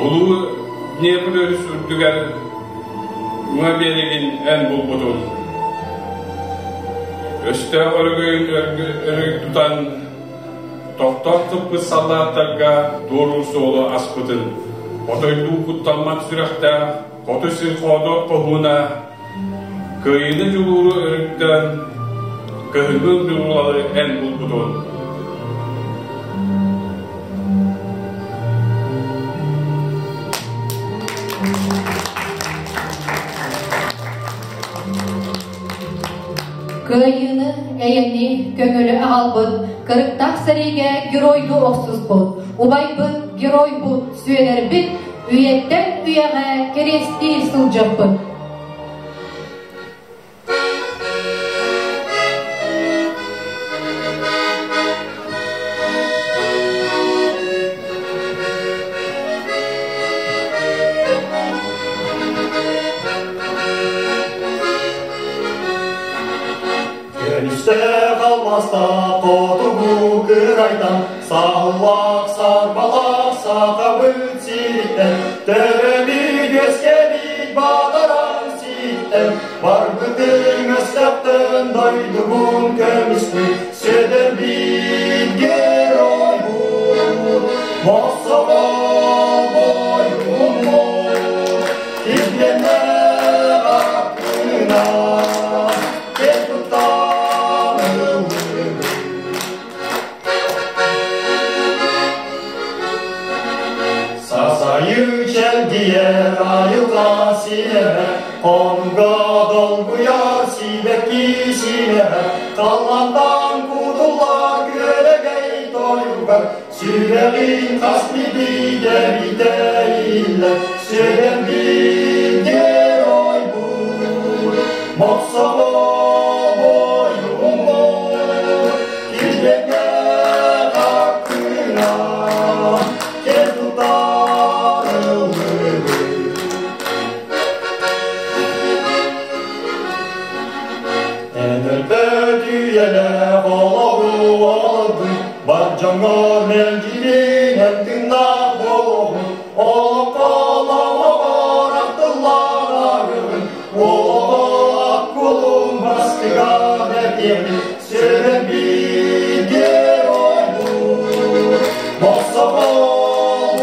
улуу Днепр өрүс үрдүгэр уҥа биэрэгин эн булбутун, өстөөх өрөгөйүн өрүк тутан Тохтоон сыппыт саллааттарга туоруур суолу аспытын, хотойдуу куттаммат сүрэхтээх хоту сир хоодуот хоһууна кыайыыны дьулууру өрүттэн кыһыҥҥы дьулуулары эн булбутун. Кыайыыны, эйэни, көҥүлү аҕалбыт, кырыктаах сэриигэ геройдуу охсуспут, убайбыт, геройбут, сүөлэрбит үйэттэн үйэҕэ кэриэстии сылдьарбыт. Көмүстээх алмаастаах хотугу кырайтан саһыллаах сарбалаах сахабыт сириттэн төрөбүт үөскэбит бадаран сииттэн барбытыҥ өстөөхтөн дойдубун көмүскүү Сүдэрбит геройбут Мохсоҕол бойуммут Килбиэннээх аккына Киэн туттан ыллыыбыт. Сасайыы чэлгийэр айылҕа силэһэ, Хонууга долгуйар сибэкки симэһэ, Халлаантан кутуллар күөрэгэй тойугар, Сүрэҕин хас биирдии дэбитэ иһиллэр, Сүрэхпит геройбут, Мохсоҕол бойуммут, Килбэҥнээх аккына киэн тутар ыллыыбыт. Эн өлбөт үйэлээх олоҕу олордуҥ, бар дьоҥҥор мэлдьилинэн тыыннаах буолуоҕуҥ, олоххо олоҕор ахтыллар арыгын, олоҕо аккулун бастыга бэрдиэҕин, сүрэхпит геройбут, мохсоҕол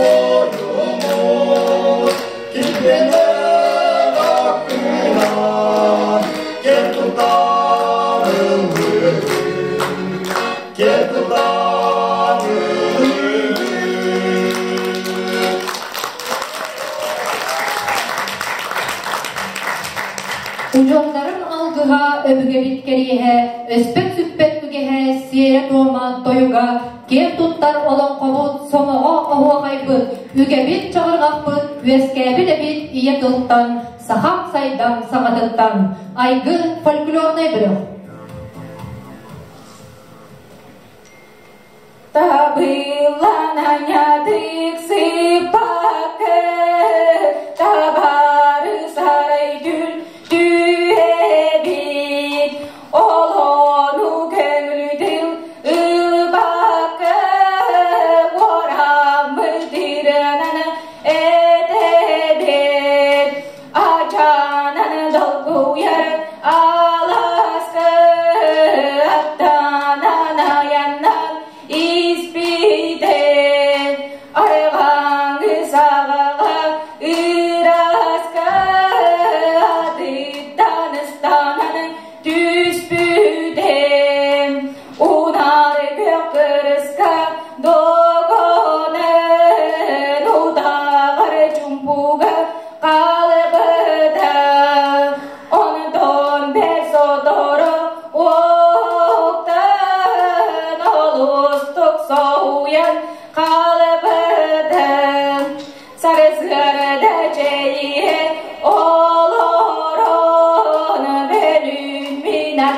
ойууммут, килбиэннээх аккынан киэн тутар ыллыыбыт, киэн тутар ыллыыбыт. Удьуордарым алгыһа, өбүгэбит кэриэһэ, өспөт-сүппэт үгэһэ, сиэрэ-туома, тойуга, киэн туттар олоҥхобут, сомоҕо оһуохайбыт, үгэбит чаҕырҕахпыт, үөскээбит эбит ийэ тылтан, сахам сайдам саҥатыттан. Айгы фольклорнай бөлөх. Табыллан анятык сыппакка, табаллан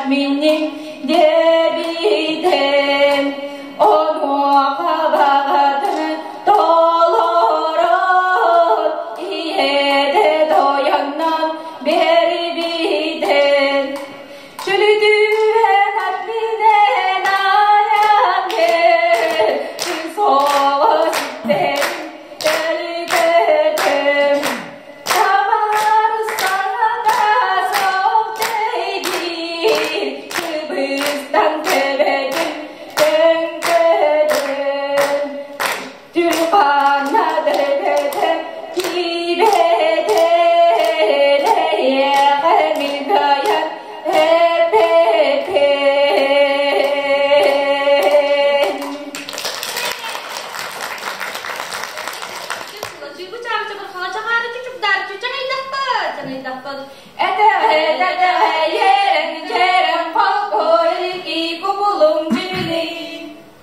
миннин диэбитим. Онуоха баҕатын толорон, ийэтэ тойоннон биэрбитим. Чөлүтүһэн атминен айан Соҕо ситтэрин төлүтөтөм. Тамар саҥата суох тэйдиир, кыбыстан төбөтүн төҥкөтөн. Тюльпана төбөтө киибэтэ, эйиэхэ мин кыайан эппэппин.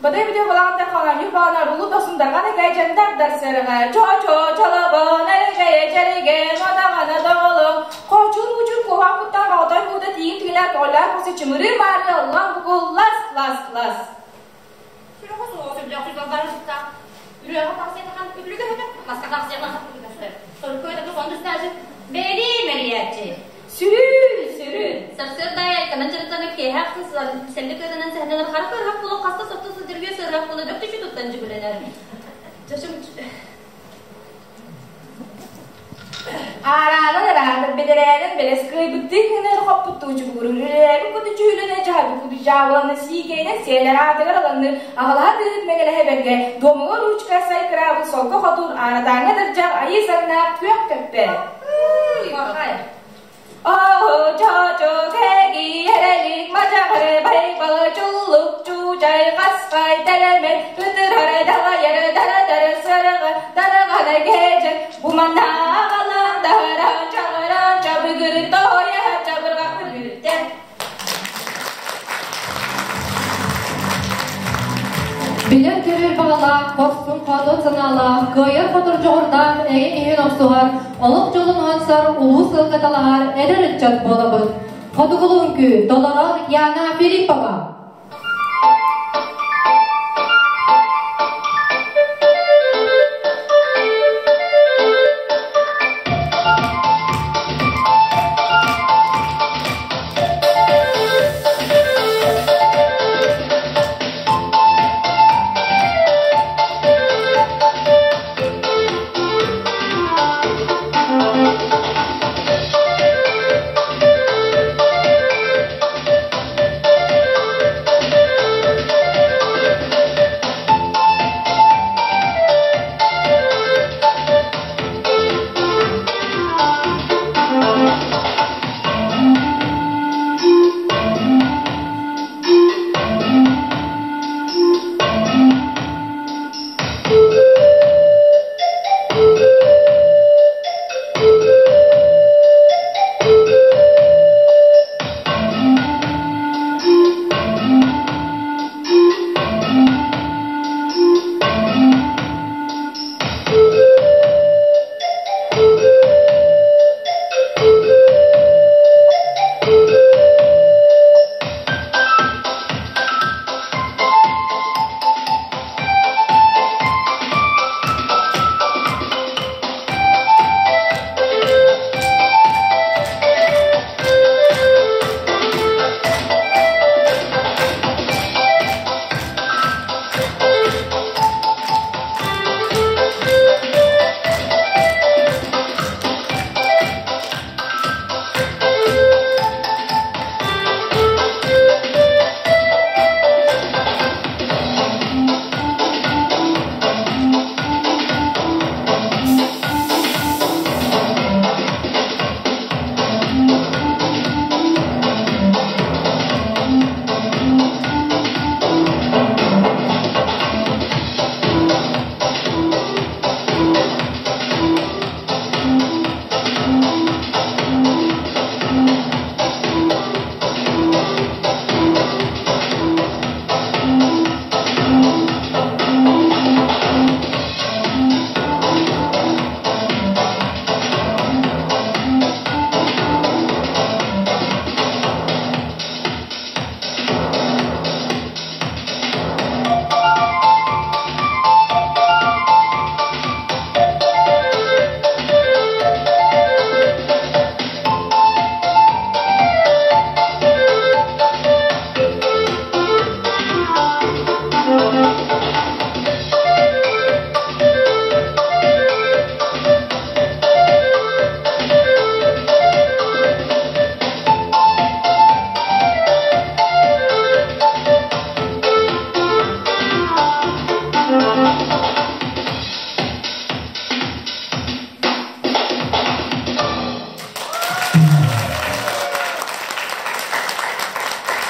Бадай бите балаҕантан хаҥанньук баҕана рулу тосундарган экэ дьандардар сэргэ чо-чо чалабан эрэгэ чэрэгэ мадаҕана доҕолоҥ хочур мучур куһаан куттаан оҕотой куута тииҥ тыынар тоҕоллоох куса чымырыы маарга ыллаан букул лас лас лас Сүрүн, сүрүн. Сарсыарда айканан дьарыктанар киэһэ ахсын сэллик ыарынан сэһэннэнэр харах ыарыһах буолан хаста сотто сылдьаргыа сыарыһах буола бөртүчү туттан дьүгүлэнэр. Аараанан ыраатар бэдэрээнэн бэлэс кыайбыттыы кыынар хоппуттуу чугуурун үлэлээбит куту дьүүлүнэ дьаһайбыт куту дьаабыланы сиикэйинэн сиэлэр аатыгар ыланны аҕалаһа тыыт мэҥэлэһэ бэргэ дуомуга ручка сай кыраабыл солко хотуур ааратааҥҥа дырдьах айыы саҥнаах күөх көппө. Оо, чо-чо, кэги, эрэлик, мадьаҕары, байбалы, чуллук, чуучай, хаспай, тэлэмэн, ытырары, далайары, дара-дара, сырыҕы, дараҕаны, кээчэн, буманааҕалан, таһаран, чаҕыран, чабыгыры, тоойа, чабырҕах бүттэ. Билэр көрөр баҕалаах, хорсун хоодуот санаалаах, кыайар хотор дьоҕурдаах эгэ иһин охсуһар, олох дьолун уһансар улуу сылга талаһар эдэр ыччат буолабыт. Хотугулуу үҥкүү толорор Яна Филиппова.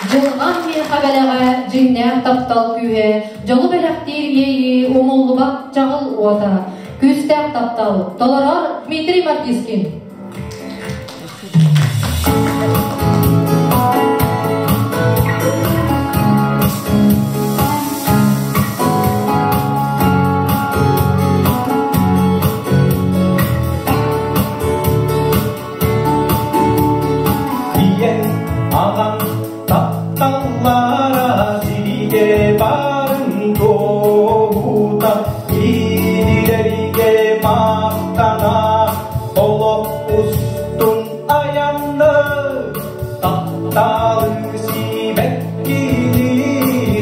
Дьылҕам миэхэ бэлэҕэ, дьиҥнээх таптал күүһэ, дьолу бэлэхтиир иэйии умуллубат чаҕыл уота, күүстээх таптал, толорор Дмитрий Мартискин. Ийэҥ, аҕаҥ тапталлара сиригэ баарын туоһута, кинилэргэ махтана олох устун айанны тапталы сибэккини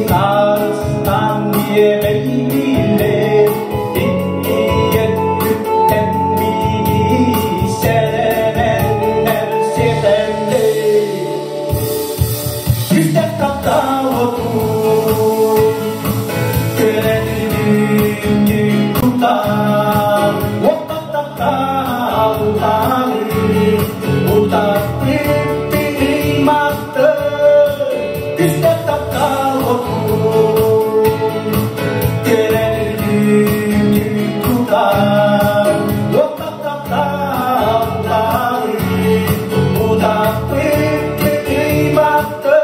харыстаан диэбэйдилэр иккиэн биһиги сэрэнэннэр сиэтэллэр Күстэх таптал отун Көрөнүнү кутан Уоттан таптал утары Утаппыт тыымматты Күстэх таптал отун Көрөнүнү кутан Уоттан таптал утары Утаппыт тыымматты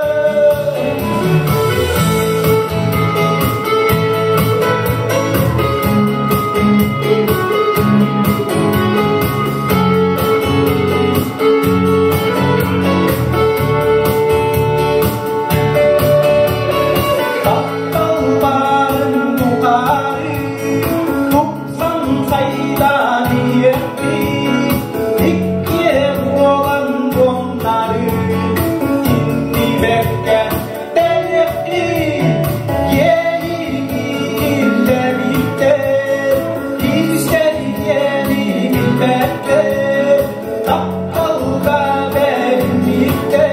Тапталбарын тухары тупсан сайдан иэппит, иккиэ буолан буоннары иннибэккэ тэниэхпит, иэйиини иллэбиттэр, кистэриэни билбэттэр, тапталга бэриммиттэр,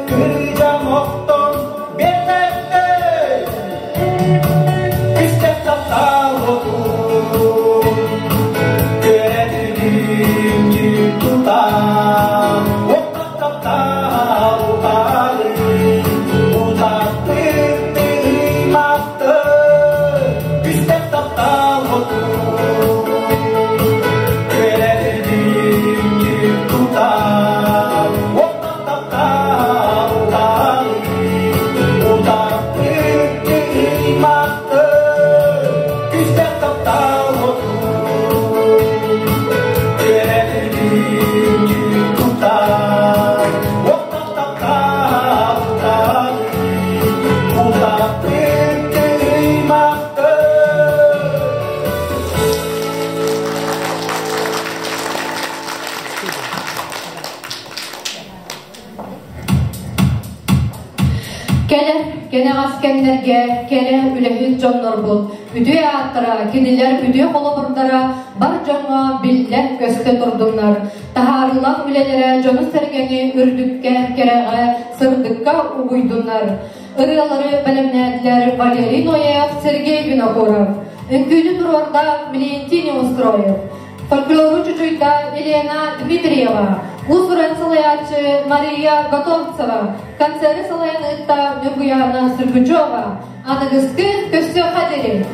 кырдьан охтон биэрбэттэр. Күстэх таптал отун Көрөнүнү тутан Уоттан таптал утары Утаппыт тыымматты Күстэх таптал отун Көрөнүнү тутан Уоттан таптал утары Утаппыт тыымматты Күстэх таптал отун Көрөнүнү тутан Уоттан таптал утары Утаппыт тыымматты Кэлэр кэнэҕэс кэмнэргэ кэрэ үлэһит дьоннорбут үтүө ааттара, кинилэр үтүө холобурдара бар дьоҥҥо биллэ-көстө турдуннар. Таһаарыылаах үлэлэрэ дьону-сэргэни үрдүккэ, кэрэҕэ, сырдыкка угуйдуннар. Ырыалары бэлэмнээтилэр Валерий Ноев, Сергей Винокуров. Үҥкүүнү туруорда Милентий Неустроев. Фольклору чучуйда Елена Дмитриева, уус-уран салайааччы Мария Готовцева, концеры салайан ыытта Ньургуяна Сыргычева. Аныгыскы көссүөххэ диэри!